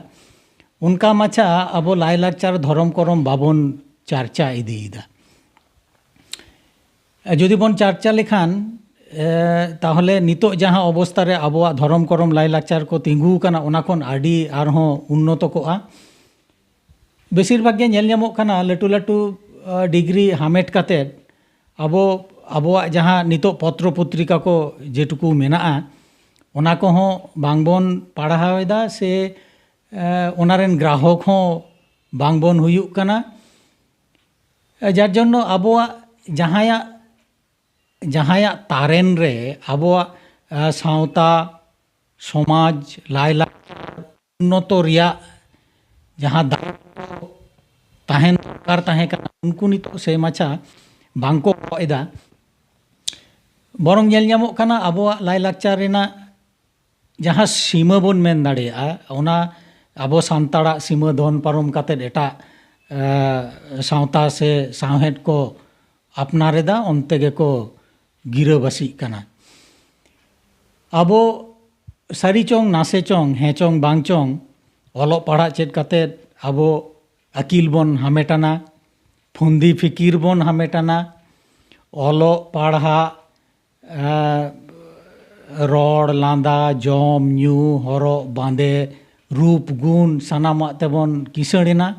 ᱚᱱᱠᱟ ᱢᱟᱪᱷᱟ ᱟᱵᱚ ᱞᱟᱭᱞᱟᱠᱪᱟᱨ ᱫᱷᱚᱨᱚᱢ ᱠᱚᱨᱚᱢ ᱵᱟᱵᱚᱱ ᱪᱟᱨᱪᱟ ᱤᱫᱤᱭᱮᱫᱟ᱾ ᱡᱩᱫᱤ ᱵᱚᱱ ᱪᱟᱨᱪᱟ ᱞᱮᱠᱷᱟᱱ, ᱛᱟᱦᱚᱞᱮ ᱱᱤᱛᱚᱜ ᱡᱟᱦᱟᱸ ᱚᱵᱚᱥᱛᱟ ᱨᱮ ᱟᱵᱚᱣᱟᱜ ᱫᱷᱚᱨᱚᱢ ᱠᱚᱨᱚᱢ ᱞᱟᱭᱞᱟᱠᱪᱟᱨ ᱠᱚ ᱛᱤᱸᱜᱩ ᱟᱠᱟᱱᱟ, ᱚᱱᱟ ᱠᱷᱚᱱ ᱟᱹᱰᱤ ᱟᱨᱦᱚᱸ ᱩᱱᱱᱚᱛᱚ ᱠᱚᱜᱼᱟ᱾ ᱵᱮᱥᱤᱨ ᱵᱷᱟᱜᱽ ᱜᱮ ᱧᱮᱞ ᱧᱟᱢᱚᱜ ᱠᱟᱱᱟ, ᱞᱟᱹᱴᱩ ᱞᱟᱹᱴᱩ ᱰᱤᱜᱽᱨᱤ ᱦᱟᱢᱮᱴ ᱠᱟᱛᱮᱫ ᱟᱵᱚ ᱟᱵᱚᱣᱟᱜ ᱡᱟᱦᱟᱸ ᱱᱤᱛᱚᱜ ᱯᱚᱛᱨᱚ ᱯᱚᱛᱨᱤᱠᱟ ᱠᱚ ᱡᱮᱴᱩᱠᱩ ᱢᱮᱱᱟᱜᱼᱟ, ᱚᱱᱟ ᱠᱚᱦᱚᱸ ᱵᱟᱝᱵᱚᱱ ᱯᱟᱲᱦᱟᱣ ᱮᱫᱟ, ᱥᱮ ᱚᱱᱟ ᱨᱮᱱ ᱜᱨᱟᱦᱚᱠ ᱦᱚᱸ ᱵᱟᱝᱵᱚᱱ ᱦᱩᱭᱩᱜ ᱠᱟᱱᱟ᱾ ᱡᱟᱨ ᱡᱚᱱᱱᱚ ᱟᱵᱚᱣᱟᱜ ᱡᱟᱦᱟᱸᱭᱟᱜ ᱡᱟᱦᱟᱸᱭᱟᱜ ᱛᱟᱨᱮᱱ ᱨᱮ ᱟᱵᱚᱣᱟᱜ ᱥᱟᱶᱛᱟ, ᱥᱚᱢᱟᱡᱽ, ᱞᱟᱭᱞᱟᱠᱪᱟᱨ ᱩᱱᱱᱚᱛᱚ ᱨᱮᱭᱟᱜ ᱡᱟᱦᱟᱸ ᱫᱟᱭᱤᱛᱛᱚ ᱛᱟᱦᱮᱱ ᱫᱚᱨᱠᱟᱨ ᱛᱟᱦᱮᱸ ᱠᱟᱱᱟ, ᱩᱱᱠᱩ ᱱᱤᱛᱚᱜ ᱥᱮ ᱢᱟᱪᱷᱟ ᱵᱟᱝᱠᱚ ᱵᱚᱦᱚᱜ ᱮᱫᱟ᱾ ᱵᱚᱨᱚᱝ ᱧᱮᱞ ᱧᱟᱢᱚᱜ ᱠᱟᱱᱟ, ᱟᱵᱚᱣᱟᱜ ᱞᱟᱭᱞᱟᱠᱪᱟᱨ ᱨᱮᱱᱟᱜ ᱡᱟᱦᱟᱸ ᱥᱤᱢᱟᱹ ᱵᱚᱱ ᱢᱮᱱ ᱫᱟᱲᱮᱭᱟᱜᱼᱟ, ᱚᱱᱟ ᱟᱵᱚ ᱥᱟᱱᱛᱟᱲᱟᱜ ᱥᱤᱢᱟᱹ ᱫᱚᱱ ᱯᱟᱨᱚᱢ ᱠᱟᱛᱮᱫ ᱮᱴᱟᱜ ᱥᱟᱶᱛᱟ ᱥᱮ ᱥᱟᱶᱦᱮᱫ ᱠᱚ ᱟᱯᱱᱟᱨ ᱮᱫᱟ, ᱚᱱᱛᱮ ᱜᱮᱠᱚ ᱜᱤᱨᱟᱹᱵᱟᱹᱥᱤᱜ ᱠᱟᱱᱟ᱾ ᱟᱵᱚ ᱥᱟᱹᱨᱤ ᱪᱚᱝ ᱱᱟᱥᱮ ᱪᱚᱝ, ᱦᱮᱸ ᱪᱚᱝ ᱵᱟᱝ ᱪᱚᱝ, ᱚᱞᱚᱜ ᱯᱟᱲᱦᱟᱜ ᱪᱮᱫ ᱠᱟᱛᱮᱫ ᱟᱵᱚ ᱟᱹᱠᱤᱞ ᱵᱚᱱ ᱦᱟᱢᱮᱴᱟᱱᱟ, ᱯᱷᱩᱱᱫᱤ ᱯᱷᱤᱠᱤᱨ ᱵᱚᱱ ᱦᱟᱢᱮᱴᱟᱱᱟ, ᱚᱞᱚᱜ ᱯᱟᱲᱦᱟᱜ, ᱨᱚᱲ ᱞᱟᱸᱫᱟ, ᱡᱚᱢ ᱧᱩ, ᱦᱚᱨᱚᱜ ᱵᱟᱸᱫᱮ, ᱨᱩᱯ ᱜᱩᱱ, ᱥᱟᱱᱟᱢᱟᱜ ᱛᱮᱵᱚᱱ ᱠᱤᱥᱟᱹᱬ ᱮᱱᱟ᱾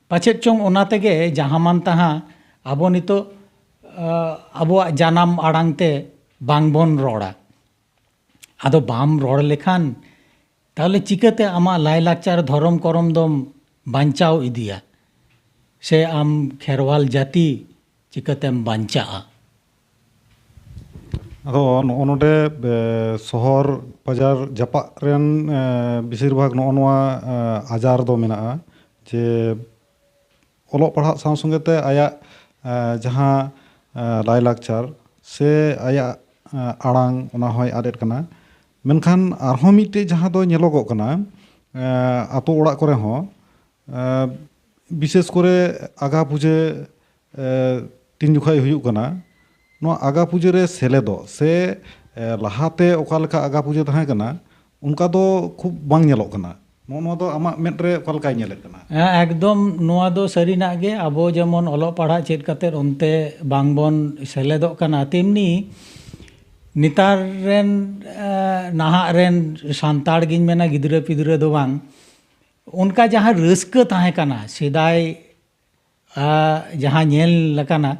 ᱯᱟᱪᱮᱫ ᱪᱚᱝ ᱚᱱᱟ ᱛᱮᱜᱮ ᱡᱟᱦᱟᱸ ᱢᱟᱱ ᱛᱟᱦᱟᱸ ᱟᱵᱚ ᱱᱤᱛᱚᱜ ᱟᱵᱚᱣᱟᱜ ᱡᱟᱱᱟᱢ ᱟᱲᱟᱝ ᱛᱮ ᱵᱟᱝᱵᱚᱱ ᱨᱚᱲᱟ᱾ ᱟᱫᱚ ᱵᱟᱢ ᱨᱚᱲ ᱞᱮᱠᱷᱟᱱ ᱛᱟᱦᱚᱞᱮ ᱪᱤᱠᱟᱹᱛᱮ ᱟᱢᱟᱜ ᱞᱟᱭᱞᱟᱠᱪᱟᱨ ᱫᱷᱚᱨᱚᱢ ᱠᱚᱨᱚᱢ ᱫᱚᱢ ᱵᱟᱧᱪᱟᱣ ᱤᱫᱤᱭᱟ, ᱥᱮ ᱟᱢ ᱠᱷᱮᱨᱣᱟᱞ ᱡᱟᱹᱛᱤ ᱪᱤᱠᱟᱹᱛᱮᱢ ᱵᱟᱧᱪᱟᱜᱼᱟ? ᱟᱫᱚ ᱱᱚᱜᱼᱚ ᱱᱚᱰᱮ, ᱮ, ᱥᱚᱦᱚᱨ ᱵᱟᱡᱟᱨ ᱡᱟᱯᱟᱜ ᱨᱮᱱ, ᱮ, ᱵᱮᱥᱤᱨ ᱵᱷᱟᱜᱽ ᱱᱚᱜᱼᱚ ᱱᱚᱣᱟ, ᱮ, ᱟᱡᱟᱨ ᱫᱚ ᱢᱮᱱᱟᱜᱼᱟ ᱡᱮ ᱚᱞᱚᱜ ᱯᱟᱲᱦᱟᱜ ᱥᱟᱶ ᱥᱚᱸᱜᱮ ᱛᱮ ᱟᱭᱟᱜ, ᱮ, ᱡᱟᱦᱟᱸ, ᱮ, ᱞᱟᱭᱼᱞᱟᱠᱪᱟᱨ ᱥᱮ ᱟᱭᱟᱜ, ᱮ, ᱟᱲᱟᱝ, ᱚᱱᱟ ᱦᱚᱸᱭ ᱟᱫ ᱮᱫ ᱠᱟᱱᱟ᱾ ᱢᱮᱱᱠᱷᱟᱱ ᱟᱨᱦᱚᱸ ᱢᱤᱫᱴᱮᱡ ᱡᱟᱦᱟᱸ ᱫᱚ ᱧᱮᱞᱚᱜᱚᱜ ᱠᱟᱱᱟ, ᱮ, ᱟᱛᱳ ᱚᱲᱟᱜ ᱠᱚᱨᱮ ᱦᱚᱸ, ᱮ, ᱵᱤᱥᱮᱥ ᱠᱚᱨᱮ ᱟᱜᱟ ᱯᱩᱡᱟᱹ, ᱮ, ᱛᱤᱱ ᱡᱚᱠᱷᱟᱡ ᱦᱩᱭᱩᱜ ᱠᱟᱱᱟ, ᱱᱚᱣᱟ ᱟᱜᱟ ᱯᱩᱡᱟᱹ ᱨᱮ ᱥᱮᱞᱮᱫᱚᱜ ᱥᱮ, ᱮ, ᱞᱟᱦᱟᱛᱮ ᱚᱠᱟ ᱞᱮᱠᱟ ᱟᱜᱟ ᱯᱩᱡᱟᱹ ᱛᱟᱦᱮᱸ ᱠᱟᱱᱟ, ᱚᱱᱠᱟ ᱫᱚ ᱠᱷᱩᱵ ᱵᱟᱝ ᱧᱮᱞᱚᱜ ᱠᱟᱱᱟ᱾ ᱱᱚᱜᱼᱚ ᱱᱚᱣᱟ ᱫᱚ ᱟᱢᱟᱜ ᱢᱮᱫ ᱨᱮ ᱚᱠᱟ ᱞᱮᱠᱟᱭ ᱧᱮᱞᱮᱫ ᱠᱟᱱᱟ? ᱦᱮᱸ, ᱮᱠᱫᱚᱢ ᱱᱚᱣᱟ ᱫᱚ ᱥᱟᱹᱨᱤᱱᱟᱜ ᱜᱮ᱾ ᱟᱵᱚ ᱡᱮᱢᱚᱱ ᱚᱞᱚᱜ ᱯᱟᱲᱦᱟᱜ ᱪᱮᱫ ᱠᱟᱛᱮᱫ ᱚᱱᱛᱮ ᱵᱟᱝᱵᱚᱱ ᱥᱮᱞᱮᱫᱚᱜ ᱠᱟᱱᱟ, ᱛᱮᱢᱱᱤ ᱱᱮᱛᱟᱨ ᱨᱮᱱ, ᱮ, ᱱᱟᱦᱟᱜ ᱨᱮᱱ ᱥᱟᱱᱛᱟᱲ ᱜᱤᱧ ᱢᱮᱱᱟ, ᱜᱤᱫᱽᱨᱟᱹ ᱯᱤᱫᱽᱨᱟᱹ ᱫᱚ ᱵᱟᱝ, ᱚᱱᱠᱟ ᱡᱟᱦᱟᱸ ᱨᱟᱹᱥᱠᱟᱹ ᱛᱟᱦᱮᱸ ᱠᱟᱱᱟ ᱥᱮᱫᱟᱭ, ᱟ, ᱡᱟᱦᱟᱸ ᱧᱮᱞ ᱟᱠᱟᱱᱟ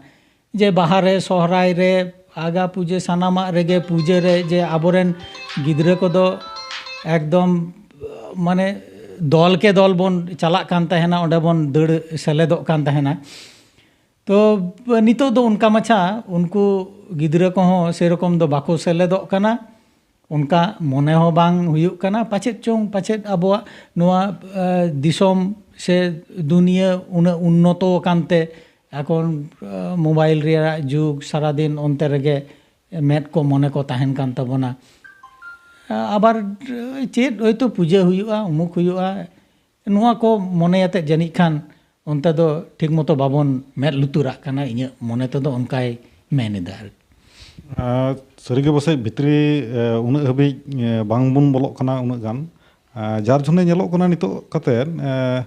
ᱡᱮ ᱵᱟᱦᱟ ᱨᱮ, ᱥᱚᱦᱨᱟᱭ ᱨᱮ, ᱟᱜᱟ ᱯᱩᱡᱟᱹ, ᱥᱟᱱᱟᱢᱟᱜ ᱨᱮᱜᱮ, ᱯᱩᱡᱟᱹ ᱨᱮ, ᱡᱮ ᱟᱵᱚᱨᱮᱱ ᱜᱤᱫᱽᱨᱟᱹ ᱠᱚᱫᱚ ᱮᱠᱫᱚᱢ, ᱢᱟᱱᱮ, ᱫᱚᱞ ᱠᱮ ᱫᱚᱞ ᱵᱚᱱ ᱪᱟᱞᱟᱜ ᱠᱟᱱ ᱛᱟᱦᱮᱱᱟ, ᱚᱸᱰᱮ ᱵᱚᱱ ᱫᱟᱹᱲ ᱥᱮᱞᱮᱫᱚᱜ ᱠᱟᱱ ᱛᱟᱦᱮᱱᱟ᱾ ᱛᱚ, ᱱᱤᱛᱚᱜ ᱫᱚ ᱚᱱᱠᱟ ᱢᱟᱪᱷᱟ ᱩᱱᱠᱩ ᱜᱤᱫᱽᱨᱟᱹ ᱠᱚᱦᱚᱸ ᱥᱮᱨᱚᱠᱚᱢ ᱫᱚ ᱵᱟᱠᱚ ᱥᱮᱞᱮᱫᱚᱜ ᱠᱟᱱᱟ᱾ ᱚᱱᱠᱟ ᱢᱚᱱᱮ ᱦᱚᱸ ᱵᱟᱝ ᱦᱩᱭᱩᱜ ᱠᱟᱱᱟ᱾ ᱯᱟᱪᱮᱫ ᱪᱚᱝ, ᱯᱟᱪᱮᱫ ᱟᱵᱚᱣᱟᱜ ᱱᱚᱣᱟ, ᱮ, ᱫᱤᱥᱚᱢ ᱥᱮ ᱫᱩᱱᱤᱭᱟᱹ ᱩᱱᱟᱹᱜ ᱩᱱᱱᱚᱛᱚ ᱟᱠᱟᱱ ᱛᱮ ᱮᱠᱷᱚᱱ, ᱮ, ᱢᱳᱵᱟᱭᱤᱞ ᱨᱮᱭᱟᱜ ᱡᱩᱜᱽ, ᱥᱟᱨᱟᱫᱤᱱ ᱚᱱᱛᱮ ᱨᱮᱜᱮ ᱢᱮᱫ ᱠᱚ, ᱢᱚᱱᱮ ᱠᱚ ᱛᱟᱦᱮᱱ ᱠᱟᱱ ᱛᱟᱵᱚᱱᱟ᱾ ᱮ, ᱟᱵᱟᱨ, ᱮ, ᱪᱮᱫ ᱦᱚᱭᱛᱳ ᱯᱩᱡᱟᱹ ᱦᱩᱭᱩᱜᱼᱟ, ᱩᱢᱩᱠ ᱦᱩᱭᱩᱜᱼᱟ, ᱱᱚᱣᱟ ᱠᱚ ᱢᱚᱱᱮ ᱟᱛᱮᱫ ᱡᱟᱹᱱᱤᱡ ᱠᱷᱟᱱ ᱚᱱᱛᱮ ᱫᱚ ᱴᱷᱤᱠ ᱢᱚᱛᱚ ᱵᱟᱵᱚᱱ ᱢᱮᱫ ᱞᱩᱛᱩᱨᱟᱜ ᱠᱟᱱᱟ, ᱤᱧᱟᱹᱜ ᱢᱚᱱᱮ ᱛᱮᱫᱚ ᱚᱱᱠᱟᱭ ᱢᱮᱱ ᱮᱫᱟ ᱟᱨᱠᱤ᱾ ᱟᱨ ᱥᱟᱹᱨᱤᱜᱮ ᱯᱟᱥᱮᱡ ᱵᱷᱤᱛᱨᱤ, ᱮ, ᱩᱱᱟᱹᱜ ᱦᱟᱹᱵᱤᱡ, ᱮ, ᱵᱟᱝᱵᱚᱱ ᱵᱚᱞᱚᱜ ᱠᱟᱱᱟ ᱩᱱᱟᱹᱜ ᱜᱟᱱ᱾ ᱟᱨ ᱡᱟᱨ ᱡᱚᱱᱱᱮ ᱧᱮᱞᱚᱜ ᱠᱟᱱᱟ ᱱᱤᱛᱚᱜ ᱠᱟᱛᱮᱫ, ᱮ,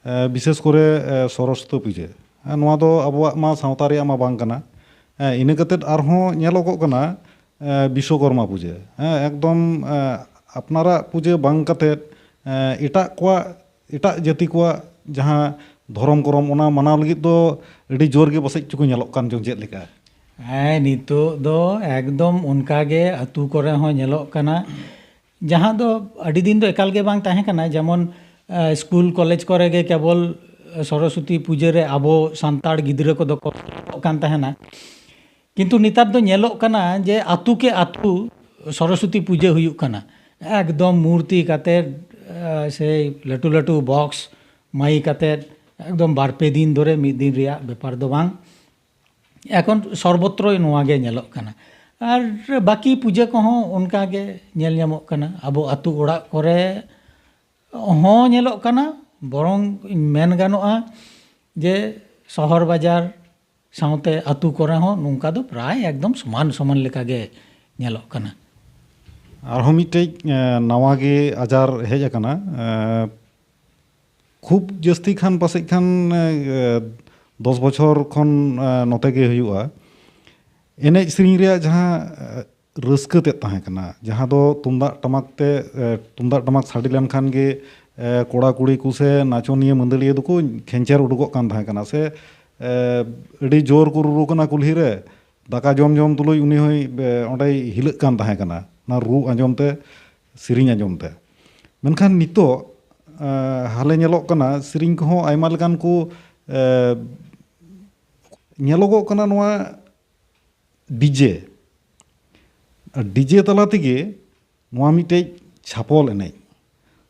ᱮ, ᱵᱤᱥᱮᱥ ᱠᱚᱨᱮ, ᱮ, ᱥᱚᱨᱚᱥᱚᱛᱤ ᱯᱩᱡᱟᱹ, ᱮ, ᱱᱚᱣᱟ ᱫᱚ ᱟᱵᱚᱣᱟᱜ ᱢᱟ ᱥᱟᱶᱛᱟ ᱨᱮᱭᱟᱜ ᱢᱟ ᱵᱟᱝ ᱠᱟᱱᱟ᱾ ᱮ, ᱤᱱᱟᱹ ᱠᱟᱛᱮᱫ ᱟᱨᱦᱚᱸ ᱧᱮᱞᱚᱜᱚᱜ ᱠᱟᱱᱟ, ᱮ, ᱵᱤᱥᱥᱚᱠᱚᱨᱢᱟ ᱯᱩᱡᱟᱹ᱾ ᱦᱮᱸ, ᱮᱠᱫᱚᱢ, ᱮ, ᱟᱯᱱᱟᱨᱟᱜ ᱯᱩᱡᱟᱹ ᱵᱟᱝ ᱠᱟᱛᱮᱫ, ᱮ, ᱮᱴᱟᱜ ᱠᱚᱣᱟᱜ, ᱮᱴᱟᱜ ᱡᱟᱹᱛᱤ ᱠᱚᱣᱟᱜ ᱡᱟᱦᱟᱸ ᱫᱷᱚᱨᱚᱢ ᱠᱚᱨᱚᱢ, ᱚᱱᱟ ᱢᱟᱱᱟᱣ ᱞᱟᱹᱜᱤᱫ ᱫᱚ ᱟᱹᱰᱤ ᱡᱳᱨ ᱜᱮ ᱯᱟᱥᱮᱡ ᱪᱚᱠᱚ ᱧᱮᱞᱚᱜ ᱠᱟᱱ ᱪᱚᱝ, ᱪᱮᱫ ᱞᱮᱠᱟ? ᱦᱮᱸ, ᱱᱤᱛᱚᱜ ᱫᱚ ᱮᱠᱫᱚᱢ ᱚᱱᱠᱟ ᱜᱮ ᱟᱹᱛᱩ ᱠᱚᱨᱮ ᱦᱚᱸ ᱧᱮᱞᱚᱜ ᱠᱟᱱᱟ᱾ ᱡᱟᱦᱟᱸ ᱫᱚ ᱟᱹᱰᱤ ᱫᱤᱱ ᱫᱚ ᱮᱠᱟᱞ ᱜᱮ ᱵᱟᱝ ᱛᱟᱦᱮᱸ ᱠᱟᱱᱟ, ᱡᱮᱢᱚᱱ, ᱮ, ᱥᱠᱩᱞ ᱠᱚᱞᱮᱡᱽ ᱠᱚᱨᱮ ᱜᱮ ᱠᱮᱵᱚᱞ ᱥᱚᱨᱚᱥᱚᱛᱤ ᱯᱩᱡᱟᱹ ᱨᱮ ᱟᱵᱚ ᱥᱟᱱᱛᱟᱲ ᱜᱤᱫᱽᱨᱟᱹ ᱠᱚᱫᱚ ᱠᱚ ᱥᱮᱞᱮᱫᱚᱜ ᱠᱟᱱ ᱛᱟᱦᱮᱱᱟ᱾ ᱠᱤᱱᱛᱩ ᱱᱮᱛᱟᱨ ᱫᱚ ᱧᱮᱞᱚᱜ ᱠᱟᱱᱟ ᱡᱮ ᱟᱹᱛᱩ ᱠᱮ ᱟᱹᱛᱩ ᱥᱚᱨᱚᱥᱚᱛᱤ ᱯᱩᱡᱟᱹ ᱦᱩᱭᱩᱜ ᱠᱟᱱᱟ᱾ ᱮᱠᱫᱚᱢ ᱢᱩᱨᱛᱤ ᱠᱟᱛᱮᱫ, ᱟᱸ, ᱥᱮᱭ ᱞᱟᱹᱴᱩ ᱞᱟᱹᱴᱩ ᱵᱚᱠᱥ ᱢᱟᱹᱭᱤᱠ ᱟᱛᱮᱫ, ᱮᱠᱫᱚᱢ ᱵᱟᱨ ᱯᱮ ᱫᱤᱱ ᱫᱷᱚᱨᱮ, ᱢᱤᱫ ᱫᱤᱱ ᱨᱮᱭᱟᱜ ᱵᱮᱯᱟᱨ ᱫᱚ ᱵᱟᱝ᱾ ᱮᱠᱷᱚᱱ ᱥᱚᱨᱵᱚᱛᱨᱚ ᱱᱚᱣᱟ ᱜᱮ ᱧᱮᱞᱚᱜ ᱠᱟᱱᱟ᱾ ᱟᱨ ᱵᱟᱹᱠᱤ ᱯᱩᱡᱟᱹ ᱠᱚᱦᱚᱸ ᱚᱱᱠᱟ ᱜᱮ ᱧᱮᱞ ᱧᱟᱢᱚᱜ ᱠᱟᱱᱟ᱾ ᱟᱵᱚ ᱟᱹᱛᱩ ᱚᱲᱟᱜ ᱠᱚᱨᱮ ᱦᱚᱸ ᱧᱮᱞᱚᱜ ᱠᱟᱱᱟ, ᱵᱚᱨᱚᱝ ᱢᱮᱱ ᱜᱟᱱᱚᱜᱼᱟ ᱡᱮ ᱥᱚᱦᱚᱨ ᱵᱟᱡᱟᱨ ᱥᱟᱶᱛᱮ ᱟᱹᱛᱩ ᱠᱚᱨᱮ ᱦᱚᱸ ᱱᱚᱝᱠᱟ ᱫᱚ ᱯᱨᱟᱭ ᱮᱠᱫᱚᱢ ᱥᱚᱢᱟᱱ ᱥᱚᱢᱟᱱ ᱞᱮᱠᱟ ᱜᱮ ᱧᱮᱞᱚᱜ ᱠᱟᱱᱟ᱾ ᱟᱨᱦᱚᱸ ᱢᱤᱫᱴᱮᱡ ᱮ, ᱱᱟᱣᱟ ᱜᱮ ᱟᱡᱟᱨ ᱦᱮᱡ ᱟᱠᱟᱱᱟ᱾ ᱮ, ᱠᱷᱩᱵ ᱡᱟᱹᱥᱛᱤ ᱠᱷᱟᱱ ᱯᱟᱥᱮᱡ ᱠᱷᱟᱱ ᱮ, ᱫᱚᱥ ᱵᱚᱪᱷᱚᱨ ᱠᱷᱚᱱ ᱮ, ᱱᱚᱛᱮ ᱜᱮ ᱦᱩᱭᱩᱜᱼᱟ᱾ ᱮᱱᱮᱡ ᱥᱮᱨᱮᱧ ᱨᱮᱭᱟᱜ ᱡᱟᱦᱟᱸ ᱮ, ᱨᱟᱹᱥᱠᱟᱹ ᱛᱮᱫ ᱛᱟᱦᱮᱸ ᱠᱟᱱᱟ, ᱡᱟᱦᱟᱸ ᱫᱚ ᱛᱩᱢᱫᱟᱜ ᱴᱟᱢᱟᱠ ᱛᱮ ᱮ, ᱛᱩᱢᱫᱟᱜ ᱴᱟᱢᱟᱠ ᱥᱟᱰᱮ ᱞᱮᱱᱠᱷᱟᱱ ᱜᱮ ᱮ, ᱠᱚᱲᱟ ᱠᱩᱲᱤ ᱠᱚ ᱥᱮ ᱱᱟᱪᱚᱱᱤᱭᱟᱹ ᱢᱟᱹᱫᱟᱹᱲᱤᱭᱟᱹ ᱫᱚᱠᱚ ᱠᱷᱮᱧᱪᱮᱨ ᱩᱰᱩᱠᱚᱜ ᱠᱟᱱ ᱛᱟᱦᱮᱸ ᱠᱟᱱᱟ, ᱥᱮ ᱮ, ᱟᱹᱰᱤ ᱡᱳᱨ ᱠᱚ ᱨᱩᱨᱩ ᱠᱟᱱᱟ ᱠᱩᱞᱦᱤ ᱨᱮ, ᱫᱟᱠᱟ ᱡᱚᱢ ᱡᱚᱢ ᱛᱩᱞᱩᱡ ᱩᱱᱤ ᱦᱚᱸᱭ ᱮ, ᱚᱸᱰᱮᱭ ᱦᱤᱞᱟᱹᱜ ᱠᱟᱱ ᱛᱟᱦᱮᱸ ᱠᱟᱱᱟ ᱚᱱᱟ ᱨᱩ ᱟᱸᱡᱚᱢ ᱛᱮ, ᱥᱮᱨᱮᱧ ᱟᱸᱡᱚᱢ ᱛᱮ᱾ ᱢᱮᱱᱠᱷᱟᱱ ᱱᱤᱛᱚᱜ ᱮ, ᱦᱟᱞᱮ ᱧᱮᱞᱚᱜ ᱠᱟᱱᱟ, ᱥᱮᱨᱮᱧ ᱠᱚᱦᱚᱸ ᱟᱭᱢᱟ ᱞᱮᱠᱟᱱ ᱠᱚ ᱮ, ᱧᱮᱞᱚᱜᱚᱜ ᱠᱟᱱᱟ ᱱᱚᱣᱟ ᱰᱤᱡᱮ᱾ ᱟᱨ ᱰᱤᱡᱮ ᱛᱟᱞᱟ ᱛᱮᱜᱮ ᱱᱚᱣᱟ ᱢᱤᱫᱴᱮᱡ ᱪᱷᱟᱯᱚᱞ ᱮᱱᱮᱡ᱾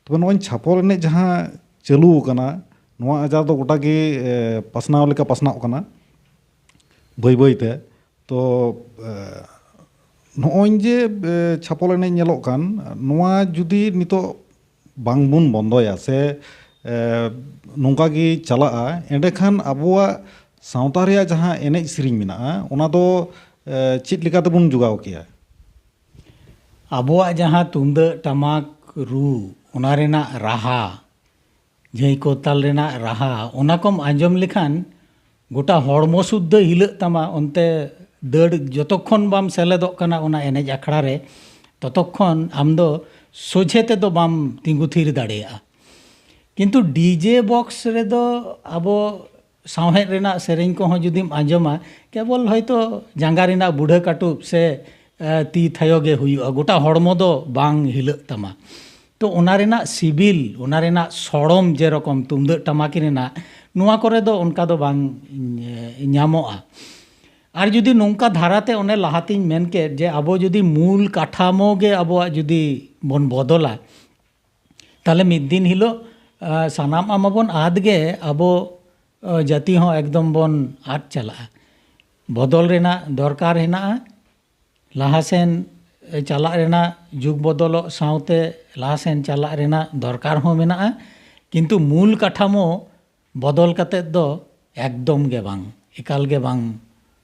ᱛᱚᱵᱮ ᱱᱚᱜᱼᱚᱭ ᱪᱷᱟᱯᱚᱞ ᱮᱱᱮᱡ ᱡᱟᱦᱟᱸ ᱪᱟᱹᱞᱩ ᱟᱠᱟᱱᱟ, ᱱᱚᱣᱟ ᱟᱡᱟᱨ ᱫᱚ ᱜᱚᱴᱟ ᱜᱮ ᱮ, ᱯᱟᱥᱱᱟᱣ ᱞᱮᱠᱟ ᱯᱟᱥᱱᱟᱣ ᱠᱟᱱᱟ ᱵᱟᱹᱭ ᱵᱟᱹᱭ ᱛᱮ᱾ ᱛᱚ ᱮ, ᱱᱚᱜᱼᱚᱭ ᱡᱮ ᱮ, ᱪᱷᱟᱯᱚᱞ ᱮᱱᱮᱡ ᱧᱮᱞᱚᱜ ᱠᱟᱱ, ᱱᱚᱣᱟ ᱡᱩᱫᱤ ᱱᱤᱛᱚᱜ ᱵᱟᱝ ᱵᱚᱱ ᱵᱚᱱᱫᱚᱭᱟ ᱥᱮ ᱮ, ᱱᱚᱝᱠᱟ ᱜᱮ ᱪᱟᱞᱟᱜᱼᱟ, ᱮᱸᱰᱮᱠᱷᱟᱱ ᱟᱵᱚᱣᱟᱜ ᱥᱟᱶᱛᱟ ᱨᱮᱭᱟᱜ ᱡᱟᱦᱟᱸ ᱮᱱᱮᱡ ᱥᱮᱨᱮᱧ ᱢᱮᱱᱟᱜᱼᱟ, ᱚᱱᱟ ᱫᱚ ᱮ, ᱪᱮᱫ ᱞᱮᱠᱟ ᱛᱮᱵᱚᱱ ᱡᱚᱜᱟᱣ ᱠᱮᱭᱟ? ᱟᱵᱚᱣᱟᱜ ᱡᱟᱦᱟᱸ ᱛᱩᱢᱫᱟᱹᱜ ᱴᱟᱢᱟᱠ ᱨᱩ, ᱚᱱᱟ ᱨᱮᱱᱟᱜ ᱨᱟᱦᱟ, ᱡᱷᱟᱹᱭ ᱠᱚᱨᱛᱟᱞ ᱨᱮᱱᱟᱜ ᱨᱟᱦᱟ, ᱚᱱᱟ ᱠᱚᱢ ᱟᱸᱡᱚᱢ ᱞᱮᱠᱷᱟᱱ ᱜᱚᱴᱟ ᱦᱚᱲᱢᱚ ᱥᱩᱫᱽᱫᱷᱟᱹ ᱦᱤᱞᱟᱹᱜ ᱛᱟᱢᱟ᱾ ᱚᱱᱛᱮ ᱫᱟᱹᱲ, ᱡᱚᱛᱚᱠᱷᱚᱱ ᱵᱟᱢ ᱥᱮᱞᱮᱫᱚᱜ ᱠᱟᱱᱟ ᱚᱱᱟ ᱮᱱᱮᱡ ᱟᱠᱷᱲᱟ ᱨᱮ, ᱛᱚᱛᱚᱠᱷᱚᱱ ᱟᱢ ᱫᱚ ᱥᱚᱡᱷᱮ ᱛᱮᱫᱚ ᱵᱟᱢ ᱛᱤᱸᱜᱩ ᱛᱷᱤᱨ ᱫᱟᱲᱮᱭᱟᱜᱼᱟ᱾ ᱠᱤᱱᱛᱩ ᱰᱤᱡᱮ ᱵᱚᱠᱥ ᱨᱮᱫᱚ ᱟᱵᱚ ᱥᱟᱶᱦᱮᱫ ᱨᱮᱱᱟᱜ ᱥᱮᱨᱮᱧ ᱠᱚᱦᱚᱸ ᱡᱩᱫᱤᱢ ᱟᱸᱡᱚᱢᱟ, ᱠᱮᱵᱚᱞ ᱦᱚᱭᱛᱳ ᱡᱟᱸᱜᱟ ᱨᱮᱱᱟᱜ ᱵᱩᱰᱷᱟᱹ ᱠᱟᱹᱴᱩᱵ ᱥᱮ ᱮ, ᱛᱤ ᱛᱷᱟᱭᱚ ᱜᱮ ᱦᱩᱭᱩᱜᱼᱟ, ᱜᱚᱴᱟ ᱦᱚᱲᱢᱚ ᱫᱚ ᱵᱟᱝ ᱦᱤᱞᱟᱹᱜ ᱛᱟᱢᱟ᱾ ᱛᱚ ᱚᱱᱟ ᱨᱮᱱᱟᱜ ᱥᱤᱵᱤᱞ, ᱚᱱᱟ ᱨᱮᱱᱟᱜ ᱥᱚᱲᱚᱢ, ᱡᱮᱨᱚᱠᱚᱢ ᱛᱩᱢᱫᱟᱹᱜ ᱴᱟᱢᱟᱠ ᱨᱮᱱᱟᱜ, ᱱᱚᱣᱟ ᱠᱚᱨᱮ ᱫᱚ ᱚᱱᱠᱟ ᱫᱚ ᱵᱟᱝ ᱮ, ᱧᱟᱢᱚᱜᱼᱟ᱾ ᱟᱨ ᱡᱩᱫᱤ ᱱᱚᱝᱠᱟ ᱫᱷᱟᱨᱟᱛᱮ ᱚᱱᱮ ᱞᱟᱦᱟᱛᱤᱧ ᱢᱮᱱ ᱠᱮᱫ ᱡᱮ ᱟᱵᱚ ᱡᱩᱫᱤ ᱢᱩᱞ ᱠᱟᱴᱷᱟᱢᱳ ᱜᱮ ᱟᱵᱚᱣᱟᱜ ᱡᱩᱫᱤ ᱵᱚᱱ ᱵᱚᱫᱚᱞᱟ, ᱛᱟᱦᱞᱮ ᱢᱤᱫ ᱫᱤᱱ ᱦᱤᱞᱳᱜ, ᱟ, ᱥᱟᱱᱟᱢᱟᱜ ᱢᱟᱵᱚᱱ ᱟᱫ ᱜᱮ, ᱟᱵᱚ, ᱟ, ᱡᱟᱹᱛᱤ ᱦᱚᱸ ᱮᱠᱫᱚᱢ ᱵᱚᱱ ᱟᱫ ᱪᱟᱞᱟᱜᱼᱟ᱾ ᱵᱚᱫᱚᱞ ᱨᱮᱱᱟᱜ ᱫᱚᱨᱠᱟᱨ ᱦᱮᱱᱟᱜᱼᱟ, ᱞᱟᱦᱟ ᱥᱮᱱ ᱪᱟᱞᱟᱜ ᱨᱮᱱᱟᱜ, ᱡᱩᱜᱽ ᱵᱚᱫᱚᱞᱚᱜ ᱥᱟᱶᱛᱮ ᱞᱟᱦᱟ ᱥᱮᱱ ᱪᱟᱞᱟᱜ ᱨᱮᱱᱟᱜ ᱫᱚᱨᱠᱟᱨ ᱦᱚᱸ ᱢᱮᱱᱟᱜᱼᱟ, ᱠᱤᱱᱛᱩ ᱢᱩᱞ ᱠᱟᱴᱷᱟᱢᱳ ᱵᱚᱫᱚᱞ ᱠᱟᱛᱮᱫ ᱫᱚ ᱮᱠᱫᱚᱢ ᱜᱮ ᱵᱟᱝ, ᱮᱠᱟᱞ ᱜᱮ ᱵᱟᱝ,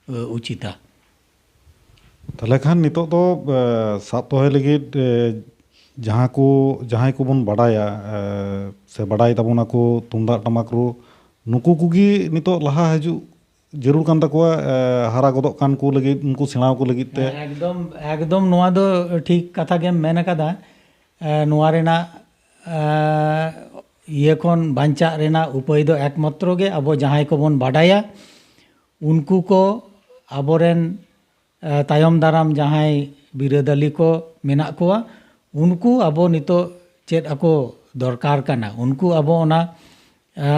ᱮ, ᱩᱪᱤᱛᱟ᱾ ᱛᱟᱦᱚᱞᱮ ᱠᱷᱟᱱ ᱱᱤᱛᱚᱜ ᱫᱚ, ᱮ, ᱥᱟᱵ ᱫᱚᱦᱚᱭ ᱞᱟᱹᱜᱤᱫ, ᱮ, ᱡᱟᱦᱟᱸ ᱠᱚ, ᱡᱟᱦᱟᱸᱭ ᱠᱚᱵᱚᱱ ᱵᱟᱰᱟᱭᱟ, ᱮ, ᱥᱮ ᱵᱟᱰᱟᱭ ᱛᱟᱵᱚᱱᱟ ᱠᱚ ᱛᱩᱢᱫᱟᱜ ᱴᱟᱢᱟᱠ ᱨᱩ, ᱱᱩᱠᱩ ᱠᱚᱜᱮ ᱱᱤᱛᱚᱜ ᱞᱟᱦᱟ ᱦᱤᱡᱩᱜ ᱡᱟᱹᱨᱩᱲ ᱠᱟᱱ ᱛᱟᱠᱚᱣᱟ, ᱮ, ᱦᱟᱨᱟ ᱜᱚᱫᱚᱜ ᱠᱟᱱ ᱠᱚ ᱞᱟᱹᱜᱤᱫ, ᱩᱱᱠᱩ ᱥᱮᱬᱟ ᱠᱚ ᱞᱟᱹᱜᱤᱫ ᱛᱮ᱾ ᱮᱠᱫᱚᱢ, ᱮᱠᱫᱚᱢ ᱱᱚᱣᱟ ᱫᱚ ᱴᱷᱤᱠ ᱠᱟᱛᱷᱟ ᱜᱮᱢ ᱢᱮᱱ ᱟᱠᱟᱫᱟ᱾ ᱮ, ᱱᱚᱣᱟ ᱨᱮᱱᱟᱜ, ᱮ, ᱤᱭᱟᱹ ᱠᱷᱚᱱ ᱵᱟᱧᱪᱟᱜ ᱨᱮᱱᱟᱜ ᱩᱯᱟᱹᱭ ᱫᱚ ᱮᱠᱢᱟᱛᱨᱚ ᱜᱮ ᱟᱵᱚ ᱡᱟᱦᱟᱸᱭ ᱠᱚᱵᱚᱱ ᱵᱟᱰᱟᱭᱟ, ᱩᱱᱠᱩ ᱠᱚ ᱟᱵᱚᱨᱮᱱ, ᱮ, ᱛᱟᱭᱚᱢ ᱫᱟᱨᱟᱢ ᱡᱟᱦᱟᱸᱭ ᱵᱤᱨᱟᱹᱫᱟᱹᱞᱤ ᱠᱚ ᱢᱮᱱᱟᱜ ᱠᱚᱣᱟ, ᱩᱱᱠᱩ ᱟᱵᱚ ᱱᱤᱛᱚᱜ ᱪᱮᱫ ᱟᱠᱚ ᱫᱚᱨᱠᱟᱨ ᱠᱟᱱᱟ, ᱩᱱᱠᱩ ᱟᱵᱚ ᱚᱱᱟ, ᱮ,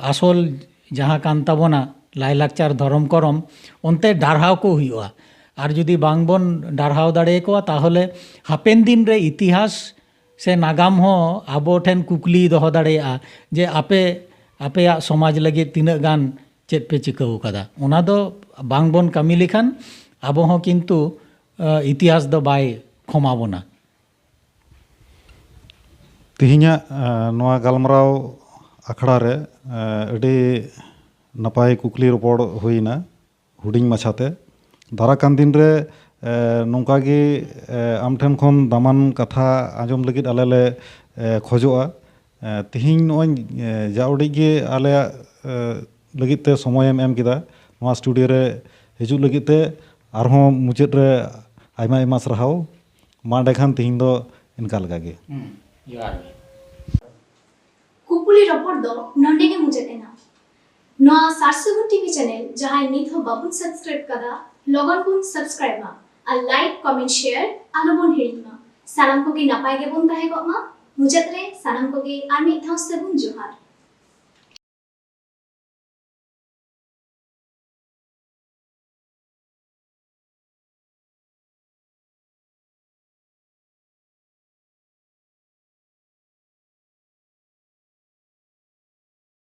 ᱟᱥᱚᱞ ᱡᱟᱦᱟᱸ ᱠᱟᱱ ᱛᱟᱵᱚᱱᱟ ᱞᱟᱭᱼᱞᱟᱠᱪᱟᱨ, ᱫᱷᱚᱨᱚᱢ, ᱠᱚᱨᱚᱢ, ᱚᱱᱛᱮ ᱰᱟᱨᱦᱟᱣ ᱠᱚ ᱦᱩᱭᱩᱜᱼᱟ᱾ ᱟᱨ ᱡᱩᱫᱤ ᱵᱟᱝ ᱵᱚᱱ ᱰᱟᱨᱦᱟᱣ ᱫᱟᱲᱮᱭᱟᱠᱚᱣᱟ, ᱛᱟᱦᱚᱞᱮ ᱦᱟᱯᱮᱱ ᱫᱤᱱ ᱨᱮ ᱤᱛᱤᱦᱟᱥ ᱥᱮ ᱱᱟᱜᱟᱢ ᱦᱚᱸ ᱟᱵᱚ ᱴᱷᱮᱱ ᱠᱩᱠᱞᱤᱭ ᱫᱚᱦᱚ ᱫᱟᱲᱮᱭᱟᱜᱼᱟ ᱡᱮ ᱟᱯᱮ, ᱟᱯᱮᱭᱟᱜ ᱥᱚᱢᱟᱡᱽ ᱞᱟᱹᱜᱤᱫ ᱛᱤᱱᱟᱹᱜ ᱜᱟᱱ ᱪᱮᱫ ᱯᱮ ᱪᱤᱠᱟᱹᱣ ᱠᱟᱫᱟ? ᱚᱱᱟ ᱫᱚ ᱵᱟᱝ ᱵᱚᱱ ᱠᱟᱹᱢᱤ ᱞᱮᱠᱷᱟᱱ ᱟᱵᱚ ᱦᱚᱸ ᱠᱤᱱᱛᱩ, ᱮ, ᱤᱛᱤᱦᱟᱥ ᱫᱚ ᱵᱟᱭ ᱠᱷᱚᱢᱟ ᱵᱚᱱᱟ᱾ ᱛᱮᱦᱮᱧᱟᱜ, ᱮ, ᱱᱚᱣᱟ ᱜᱟᱞᱢᱟᱨᱟᱣ ᱟᱠᱷᱲᱟ ᱨᱮ, ᱮ, ᱟᱹᱰᱤ ᱱᱟᱯᱟᱭ ᱠᱩᱠᱞᱤ ᱨᱚᱯᱚᱲ ᱦᱩᱭᱱᱟ ᱦᱩᱰᱤᱧ ᱢᱟᱪᱷᱟᱛᱮ᱾ ᱫᱟᱨᱟ ᱠᱟᱱ ᱫᱤᱱ ᱨᱮ, ᱮ, ᱱᱚᱝᱠᱟ ᱜᱮ, ᱮ, ᱟᱢ ᱴᱷᱮᱱ ᱠᱷᱚᱱ ᱫᱟᱢᱟᱱ ᱠᱟᱛᱷᱟ ᱟᱸᱡᱚᱢ ᱞᱟᱹᱜᱤᱫ ᱟᱞᱮ ᱞᱮ, ᱮ, ᱠᱷᱚᱡᱚᱜᱼᱟ᱾ ᱮ, ᱛᱮᱦᱮᱧ ᱱᱚᱜᱼᱚᱭ, ᱮ, ᱡᱟ ᱩᱰᱤᱡ ᱜᱮ ᱟᱞᱮᱭᱟᱜ, ᱮ, ᱞᱟᱹᱜᱤᱫ ᱛᱮ ᱥᱚᱢᱚᱭᱮᱢ ᱮᱢ ᱠᱮᱫᱟ, ᱱᱚᱣᱟ ᱥᱴᱩᱰᱤᱭᱳ ᱨᱮ ᱦᱤᱡᱩᱜ ᱞᱟᱹᱜᱤᱫ ᱛᱮ ᱟᱨᱦᱚᱸ ᱢᱩᱪᱟᱹᱫ ᱨᱮ ᱟᱭᱢᱟ ᱟᱭᱢᱟ ᱥᱟᱨᱦᱟᱣ᱾ ᱢᱟ ᱮᱸᱰᱮᱠᱷᱟᱱ ᱛᱮᱦᱮᱧ ᱫᱚ ᱤᱱᱠᱟ ᱞᱮᱠᱟ ᱜᱮ᱾ ᱦᱩᱸ, ᱡᱚᱦᱟᱨ ᱜᱮ᱾ ᱠᱩᱠᱞᱤ ᱨᱚᱯᱚᱲ ᱫᱚ ᱱᱚᱰᱮ ᱜᱮ ᱢᱩᱪᱟᱹᱫ ᱮᱱᱟ᱾ ᱱᱚᱣᱟ ᱥᱟᱨᱥᱟᱹᱜᱩᱱ ᱴᱤᱵᱷᱤ ᱪᱮᱱᱮᱞ ᱡᱟᱦᱟᱸᱭ ᱱᱤᱛ ᱦᱚᱸ ᱵᱟᱵᱚᱱ ᱥᱟᱵᱥᱠᱨᱟᱭᱤᱵ ᱠᱟᱫᱟ, ᱞᱚᱜᱚᱱ ᱵᱚᱱ ᱥᱟᱵᱥᱠᱨᱟᱭᱤᱵ ᱢᱟ ᱟᱨ ᱞᱟᱭᱤᱠ, ᱠᱚᱢᱮᱱᱴ, ᱥᱮᱭᱟᱨ ᱟᱞᱚᱵᱚᱱ ᱦᱤᱲᱤᱧ ᱢᱟ᱾ ᱥᱟᱱᱟᱢ ᱠᱚᱜᱮ ᱱᱟᱯᱟᱭ ᱜᱮᱵᱚᱱ ᱛᱟᱦᱮᱸ ᱠᱚᱜ ᱢᱟ᱾ ᱢᱩᱪᱟᱹᱫ ᱨᱮ ᱥᱟᱱᱟᱢ ᱠᱚᱜᱮ ᱟᱨ ᱢᱤᱫ ᱫᱷᱟᱣ ᱥᱟᱹᱜᱩᱱ ᱡᱚᱦᱟᱨ᱾